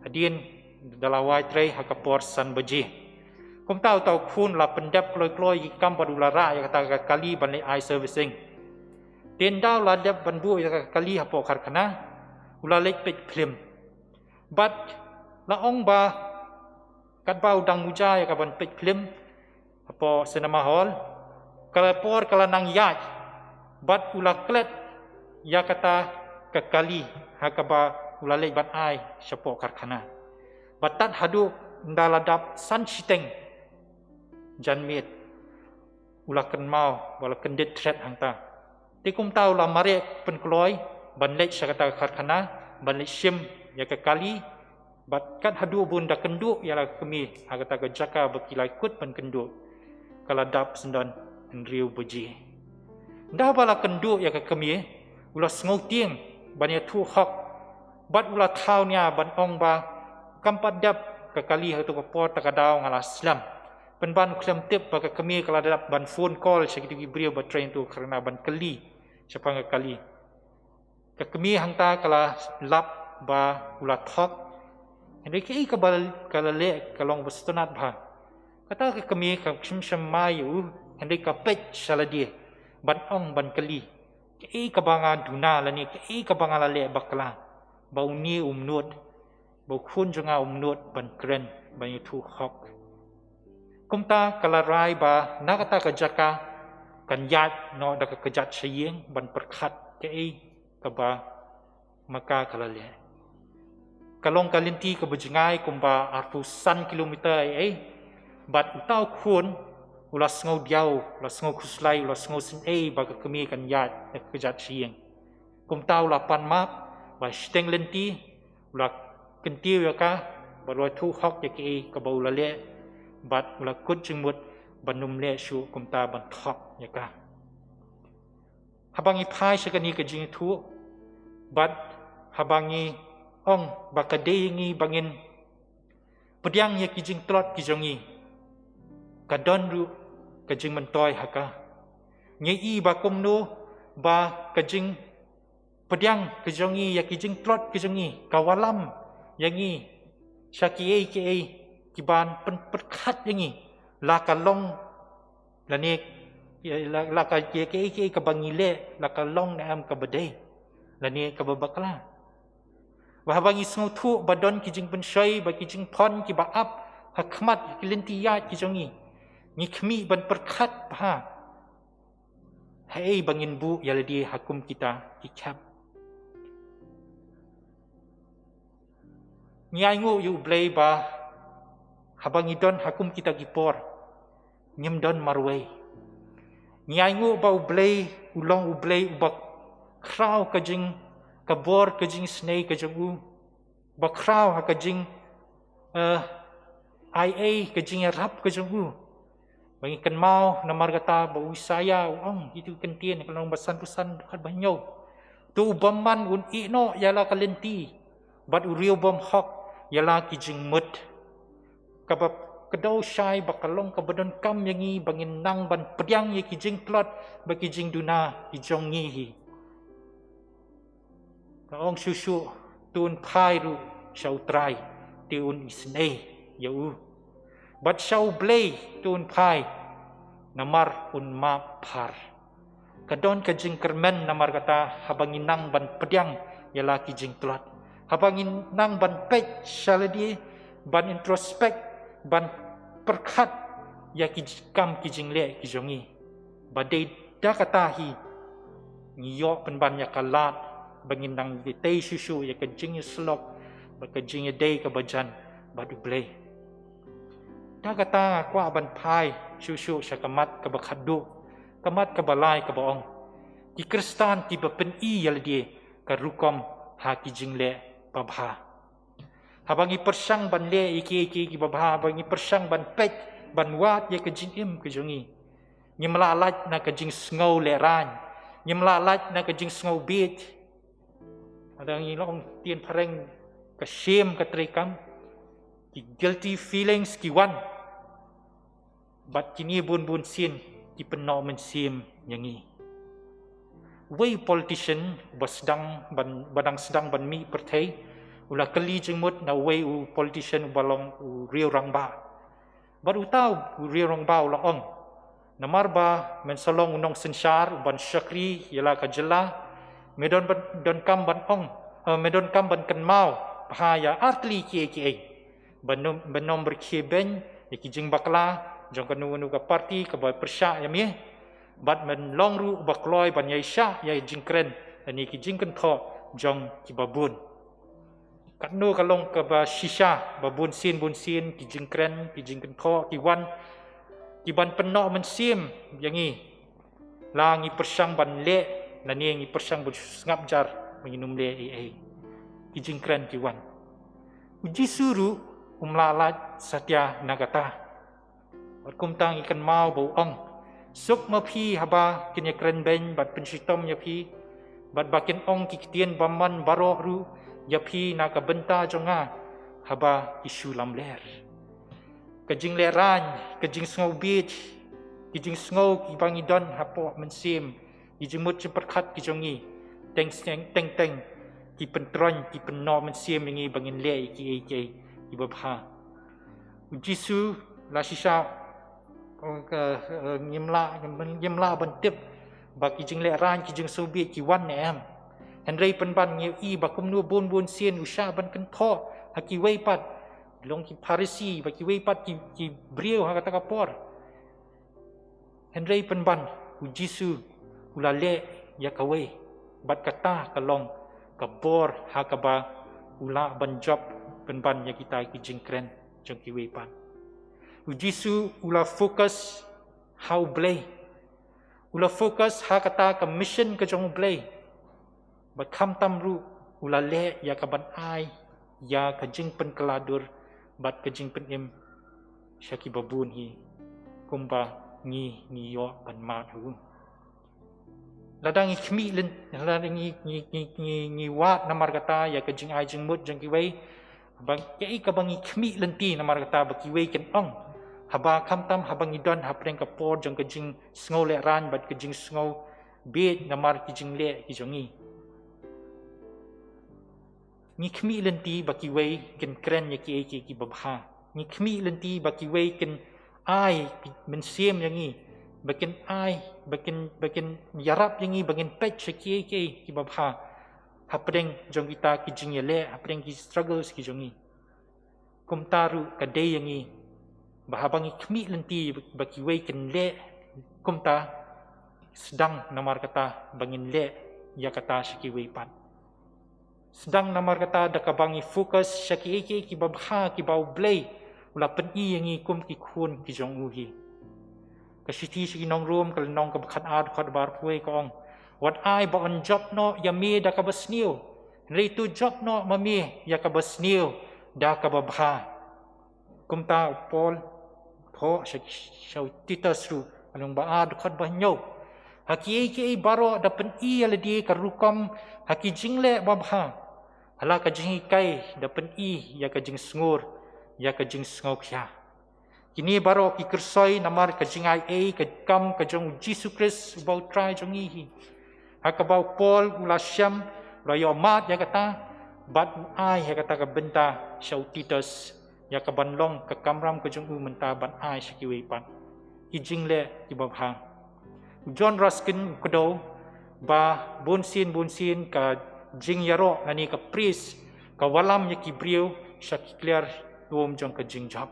hadien da la wai trei ha ka por san baje. Kumta uta u khun u la pyndep kloi kloi ki kam bad u la rah ïa kata ka kali ban leit ai servicing. Te ynda u la dep ban buh ïa ka kali hapoh karkhana, u la leit peit phlim. Bad la ong ba katba u dang muja ïa ka ban peit phlim hapoh cinema hall, Ka la por ka la nang ïaid bad u la klet ïa kata ka kali ha kaba u la leit ban ai shapoh karkhana. Bad tad haduh ynda la dap san shiteng janmiet u la kynmaw, u la kyndit thret hangta. Te kumta u la mareh pynkloi ban leit sha kata ka karkhana ban leit shim ïa ka kali. Bad kat haduh ba un da kynduh ïa la ka kmie ha kata ka jaka ba ki la kut ban kynduh, ka la dap syndon hynriew baje. Ynda ba la kynduh ïa ka kmie, u la sngewtieng ban ïathuh hok bad u la thaw nia ban ong ba kam pat dep ka kali ha katu ka por, ta ka daw nga la slem. Pynban u khlem tip ba ka kmie ka la dap ban phone call sha kitu ki briew ba trei ha katu ka karkhana ban kylli shaphang ka kali. Ka kmie hangta ka la lap ba u la thok. Hynrei kaei kaba ka la leh ka long ba sngewtynnat bha. Kata ka kmie kam shym shym mai ïa u, hynrei ka peit sha lade ban ong, ban kylli, kaei kaba nga duna lane kaei kaba nga la leh bakla ba une um nud, ba u khun jong nga um nud ban kren, ban ïathuh hok. Kumta ka la rai ba na kata ka jaka kan ïaid noh da ka kjat sha ïing ban pyrkhat kaei kaba ma ka ka la leh. Ka long ka lynti kaba jngai kumba arphew san kilometer ei ei. Bad uta u khun u la sngew diaw, u la sngew khuslai, u la sngew sngewsih ba ka kmie kan ïaid da ka kjat sha ïing. Kumta u la pan map ba shiteng lynti u la kyntiew ïa ka bad u la ïathuh hok ïa kaei kaba u la leh bad u la kut jingmut ban ym leh shuh kumta ban thok ïa ka. Haba ngi phai sha kane ka jingïathuh bad haba ngi ong ba ka dei ïa ngi ba ngin pdiang ïa ki jingtlot ki jong ngi, ka don ruh ka jingmyntoi ha ka. Ngi i ba kumno ba ka jingpdiang ka jong ngi ïa ki jingtlot ki jong ngi ka wallam ïa ngi sha kiei kiei kiban pyn- pyrkhat ïa ngi, la ka long lane la, la ka kiei kiei kaba ngi leh la ka long ne em kaba dei lane kaba bakla. Ba haba ngi sngewthuh ba don ki jingpynshoi bad ki jingphon kiba ap ha khmat ki lynti ïaid ki jong ngi, ngi khmih ban pyrkhat bha haei ba ngin buh ïa lade ha kum kita ki khep. Ngi ainguh ïa U Blei ba haba ngi don ha kum kita ki por ngim don marwei. Ngi ainguh ba U Blei u long U Blei uba khraw ka jing, ka bor ka jingisynei ka jong u, ba khraw ha ka jing, eh, ai ei ka jingïarap ka jong u. Ba ngi kynmaw namar kata ba u Isaïah u ong ha kitu ki ktien, ka lynnong ba sanphew san, dkhot ba hynñiew: To u bymman un ïeh noh ïa la ka lynti bad u riew bymhok ïa la ki jingmut. Kaba kdew shai ba ka long kaba donkam ïa ngi ba ngin nang ban pdiang ïa ki jingtlot bad ki jingduna ki jong ngi hi. Nga ong shuh shuh, to un phai ruh sha U Trai, te un isynei ïa u. Bad sha U Blei to un phai namar un map bha. Ka don ka jingkyrmen namar kata haba ngi nang ban pdiang ïa la ki jingtlot, haba ngi nang ban peit sha lade, ban introspect, ban pyrkhat ïa ki kam ki jingleh ki jong ngi. Ba dei da kata hi ngi ïoh pynban ïa ka lad ba ngin nang ïatei shuh shuh ïa ka jingïasyllok bad ka jingïadei kaba jan bad U Blei. Da kata nga kwah ban phai shuh shuh sha ka mat kaba khatduh, ka mat kaba lai kaba ong: Ki Khristan kiba pyni ïa lade ka rukom ha ki jingleh babha. Haba ngi pyrshang ban leh ïa kiei kiei kiba bha, haba ngi pyrshang ban peit, ban wad ïa ka jingim ka jong ngi, ngim lah lait na ka jingsngew lehraiñ, ngim lah lait na ka jingsngew bieit. Lada ngi long ktien phareng, ka shame ka treikam, ki guilty feelings ki wan. Bad kine bun bun sien ki pynnoh mynsiem ïa ngi. Uwei u politician uba sdang ban, ba dang sdang ban mih pyrthei, u la kylli jingmut na uwei u politician uba long u riew rangbah. Bad uta u riew rangbah u la ong: Namar ba men sa long u nongsynshar uban shakri ïa la ka jylla, me don ban, donkam ban ong, eh, me donkam ban kynmaw bha ïa artylli kiei kiei. Ban ym, ban ym rkhie beiñ ïa ki jingbakla jong kano kano ka parti kaba pyrshah ïa me. Bad men long ruh ba kloi ban ïaishah ïa jingkren lane ki jingkynthoh jong ki babun. Katno ka long kaba shisha ba bun sien bun sien ki jingkren, ki jingkynthoh ki wan ki ban pynnoh mynsiem ïa ngi, la ngi pyrshang ban leh lane ngi pyrshang ban sngap jar ba ngin ym leh ei ei. Ki jingkren ki wan. U Jisu ruh um lah lait satia na kata. Bad kumta ngi kynmaw ba u ong, suk ma phi haba kin ïakren beiñ bad pynshitom ïa phi, bad ba kin ong ki ktien bymman baroh ruh ïa phi na ka bynta jong nga haba ki shu lamler. Ka jinglehraiñ, ka jingsngew bieit, ki jingsngew kiba ngi don hapoh mynsiem, ki jingmut jingpyrkhat ki jong ngi, teng teng teng teng ki pyntroiñ, ki pynnoh mynsiem ïa ngi ba ngin leh ïa kiei kiei kiba bha. U Jisu la shisha, eh, ka, eh, ngim lah, ngim lah ban tip ba ki jinglehraiñ, ki jingsngewbieit ki wan ne em. Hynrei pynban ngi ïohi ba kumno bun bun sien u shah ban kynthoh ha kiwei pat, long ki Pharisi bad kiwei pat ki, ki briew ha kata ka por. Hynrei pynban u Jisu u la leh ïa kawei, bad kata ka long ka bor ha kaba u lah ban jop pynban ïa kita ki jingkren jong kiwei pat. U Jisu u la focus ha U Blei. U la focus ha kata ka mission ka jong U Blei. Bad khamtam ruh u la leh ïa ka ban ai ïa ka jingpynkylla dur bad ka jingpynim sha ki babun hi, kumba ngi ngi ïoh ban mad ha u. Lada ngi khmih lyn, lada ngi, ngi, ngi, ngi, ngi wad namar kata ïa ka jingai jingmut jong kiwei, ba kaei kaba ngi khmih lynti namar kata ba kiwei kin ong. Haba khamtam haba ngi don hapdeng ka por jong ka jingsngew lehraiñ bad ka jingsngew bieit namar ki jingleh ki jong ngi. Ngi khmih lynti ba kiwei kin kren ïa kiei kiei kiba bha. Ngi khmih lynti ba kiwei kin ai mynsiem ïa ngi, ba kin ai, ba kin, ba kin ïarap ïa ngi ba ngin peit sha kiei kiei kiba bha hapdeng jong kita ki jingïaleh, hapdeng ki struggles ki jong ngi. Kumta ruh ka dei ïa ngi ba haba ngi khmih lynti ba kiwei kin leh kumta, sdang namar kata ba ngin leh ïa kata sha kiwei pat. Sdang namar kata da kaba ngi focus sha kiei kiei kiba bha kiba U Blei u la pyni ïa ngi kum ki khun ki jong u hi. Ka shithi sha ki nong Rom ka lynnong kaba khatar dkhot ba arphew ka ong, wat ai ba yn jop noh ïa me da kaba sniew, hynrei to jop noh ma me ïa kaba sniew da kaba bha. Kumta u Paul thoh sha, sha u Titus ruh, lynnong ba ar dkhot ba hynñiew, ha kiei kiei baroh da pyni ïa lade ka rukom ha ki jingleh ba bha. Ha la ka jinghikai da pyni ïa ka jingsngur, ïa ka jingsngewkhia. Kine baroh ki kyrsoi namar ka jingai ei ka kam ka jong u Jisu Khrist uba u Trai jong ngi hi. Ha kaba u Paul u la shem, u la ïoh mad ïa kata, bad u ai ïa kata ka bynta sha u Titus, ïa ka ban long ka kamram ka jong u mynta ban ai sha kiwei pat. Ki jingleh kiba bha. U John Ruskin u kdew ba bun sien bun sien ka jingïaroh lane ka priest ka wallam ïa ki briew sha ki kliar lum jong ka jingjop.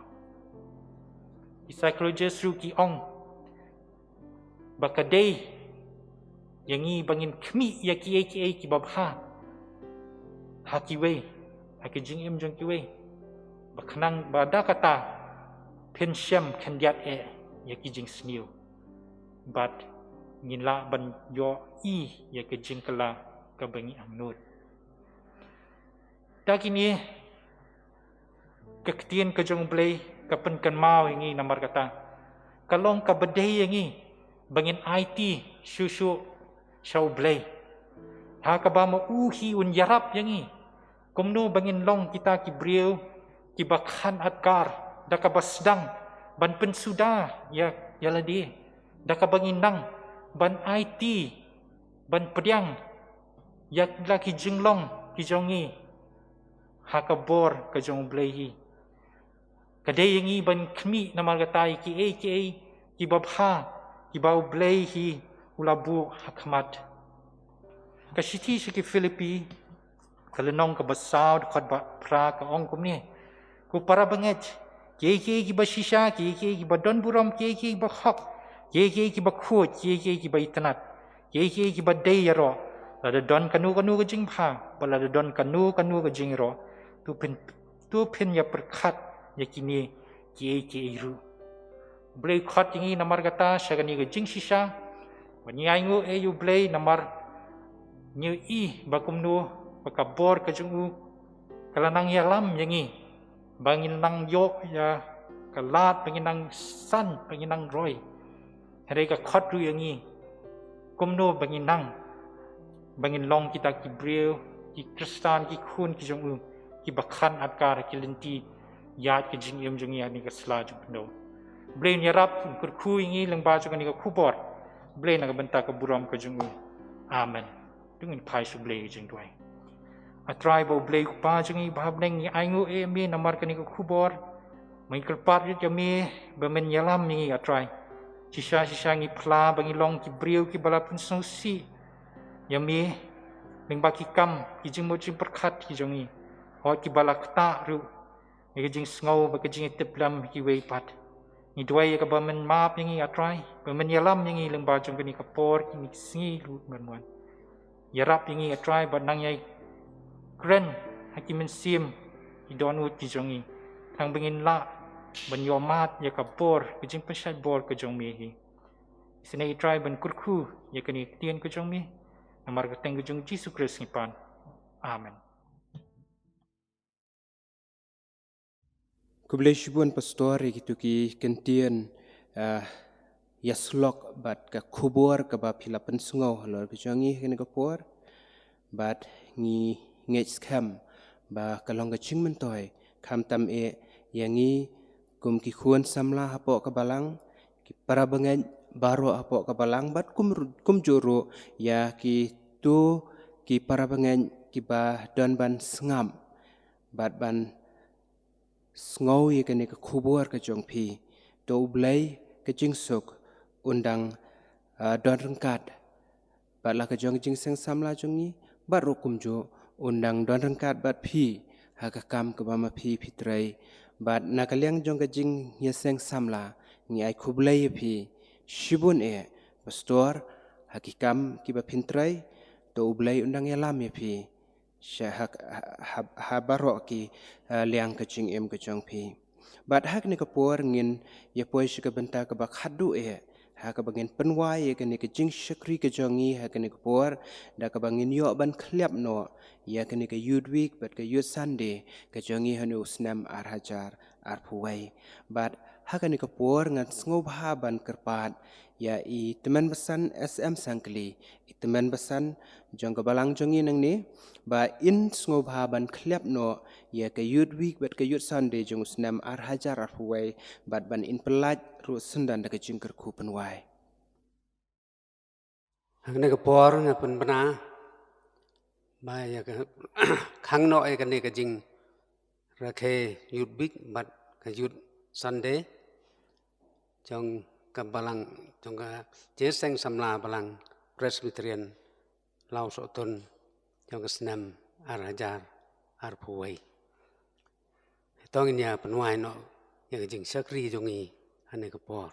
Ki psychologist ruh ki ong ba ka dei ïa ngi ba ngin khmih ïa kiei kiei kiba bha ha kiwei, ha ki jingim jong kiwei, ba khnang ba da kata phin shem khyndiat eh ïa ki jingsniew bad ngin lah ban ïohi ïa ka jingkylla kaba ngi angnud. Da kine ka ktien ka jong U Blei ka pynkynmaw ïa ngi namar kata ka long kaba dei ïa ngi ba ngin aiti shuh shuh sha U Blei, ha kaba ma u hi un ïarap ïa ngi kumno ba ngin long kita ki briew kiba khan adkar da kaba sdang ban pynsuda ïa, ïa lade, da kaba ngin nang ban aiti, ban pdiang ïa la ki jinglong ki jong ngi ha ka bor ka jong U Blei hi. Ka dei ïa ngi ban khmih namar kata ïa kiei kiei kiba bha kiba U Blei hi u la buh ha khmat. Ka shithi sha ki Philippi ka lynnong kaba saw dkhot ba phra ka ong kumne, ko para bangeit, kiei kiei kiba shisha, kiei kiei kiba don burom, kiei kiei kiba hok, Kiei kiei kiba khuid, kiei kiei kiba itynnad, kiei kiei kiba dei ïaroh, lada don kano kano ka jingbha bad lada don kano kano ka jingïaroh, to phin, to phin ïa pyrkhat ïa kine kiei kiei ruh. Blei khot ïa ngi namar kata sha kane ka jingshisha, ba ngi ainguh ïa U Blei namar ngi i ba kumno ba ka bor ka jong U ka la nang ïalam ïa ngi, ba ngin nang ïoh ïa ka lad, ba ngin nang san, ba ngin nang roi. Hynrei ka khot ruh ïa ngi kumno ba ngin nang, ba ngin long kita ki briew, ki Khristan, ki khun ki jong U, kiba khan adkar ki lynti ïaid ka jingim jong ngi ha kane ka sla jong pyndoh. Blei un ïarap, un kyrkhu ïa ngi lyngba jong kane ka khubor. Blei na ka bynta ka burom ka jong U. Amen. To ngin phai sha U Blei ka jingduwai. A Trai bad U Blei U Kpa jong ngi uba ha bneng, ngi ainguh ïa Me namar kane ka khubor. Ngi kyrpad ïa Me ba Men ïalam ïa ngi, A Trai. Shisha shisha ngi phla ba ngi long ki briew kiba la pynsngewsih ïa Me lyngba ki kam, ki jingmut jingpyrkhat ki jong ngi, hooid kiba la ktah ruh ïa ka jingsngew bad ka jingïatiplem kiwei pat. Ngi duwai ïa ka ba Men map ïa ngi, A Trai, ba Men ïalam ïa ngi lyngba jong kane ka por, kine ki sngi ruh ban wan. Ïarap ïa ngi, A Trai, bad nang ïai kren ha ki mynsiem ki dohnud ki jong ngi, tang ba ngin lah ban ïohmad ïa ka bor, ka jingpynshait bor ka jong Me hi. Isynei, A Trai, ban kyrkhu ïa kane ka ktien ka jong Me. Namar ka kyrteng ka jong U Jisu Khrist ngi pan. Amen. Khublei shibun Pastor ïa kito ki kyntien, ah, ïasyllok bad ka khubor kaba phi la pynsngew halor ka jong ngi ha kane ka por. Bad ngi ngeit skhem ba ka long ka jingmyntoi, khamtam eh ïa ngi kum ki khun samla hapoh ka balang, ki para bangeit baroh hapoh ka balang, bad kum, kumjuh ruh ïa kito ki para bangeit kiba don ban sngap bad ban sngew ïa kane ka khubor ka jong phi. To U Blei ka jingsuk un dang, ah, don ryngkat bad la ka jong ka jingseng samla jong ngi, bad ruh kumjuh un dang don ryngkat bad phi ha ka kam kaba ma phi phi trei. Bad na ka liang jong ka jingïaseng samla, ngi ai khublei ïa phi shibun eh Pastor, ha ki kam kiba phin trei. To U Blei un dang ïalam ïa phi sha ha, ha, ha, ha baroh ki, ah, liang ka jingim ka jong phi. Bad ha kane ka por ngin ïa poi sha ka bynta kaba khatduh eh, ha kaba ngin pynwai ïa kane ka jingshakri ka jong ngi ha kane ka por, da kaba ngin ïoh ban khlem noh ïa kane ka Youth Week bad ka Youth Sunday ka jong ngi ha une u snem ar hajar arphew wei. Bad ha kane ka por ngan sngewbha ban kyrpad ïa i Tymmen Basan S M Sangkli, i Tymmen Basan jong ka balang jong ngi nangne, ba in sngewbha ban khlem noh ïa ka Youth Week bad ka Youth Sunday jong u snem ar hajar arphew wei, bad ban in pyllait ruh syndon da ka jingkyrkhu pynwai. Ha kane ka por nga pynbna ba ïa ka khang noh ïa kane ka jingrakhe Youth Week bad ka Youth Sunday jong ka balang, jong ka jingïaseng samla Balang Presbyterian Lawsohtun jong ka snem ar hajar arphew wei. To ngin ïa pynwai noh ïa ka jingshakri jong ngi ha kane ka por.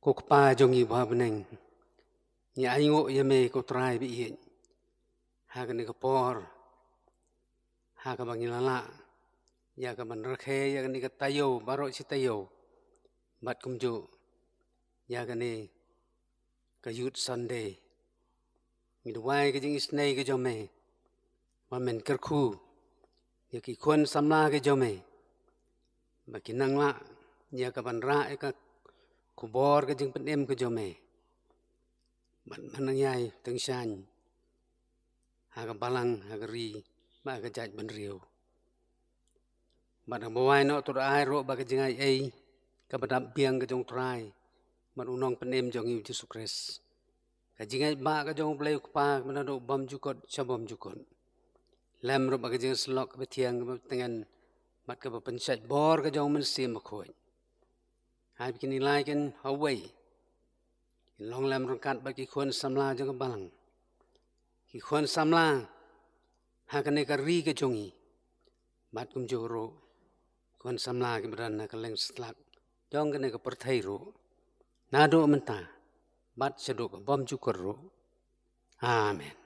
Ko Kpa jong ngi uba ha bneng, ngi ainguh ïa Me ko Trai ba ïeit, ha kane ka por ha kaba ngi la lah ïa ka ban rakhe ïa kane ka taïew baroh shi taïew, bad kumjuh ïa kane ka Youth Sunday. Ngi duwai ka jingisynei ka jong Me ba Men kyrkhu ïa ki khun samla ka jong Me ba kin nang lah ïa ka ban rah ïa ka khubor ka jingpynim ka jong Me, bad ban nang ïai tyngshaiñ ha ka balang, ha ka ri bad ha ka jaitbynriew. Bad haba wai noh, to ai ruh ba ka jingai ei kaba dap biang ka jong U Trai bad U Nongpynim jong ngi U Jisu Khrist, ka jingai ba ka jong U Blei U Kpa kaba naduh bymjukut sha bymjukut, lem ruh ba ka jingïasyllok kaba thiang kaba tngen bad kaba pynshait bor ka jong U Mynsiem Bakhuid. Ai ba kine lai kin ha uwei, kin long lem ryngkat bad ki khun samla jong ka balang, ki khun samla ha kane ka ri ka jong ngi, bad kumjuh ruh khun samla kiba don ha kylleng satlak jong kane ka pyrthei ruh, naduh mynta bad shaduh ka bymjukut ruh. Amen.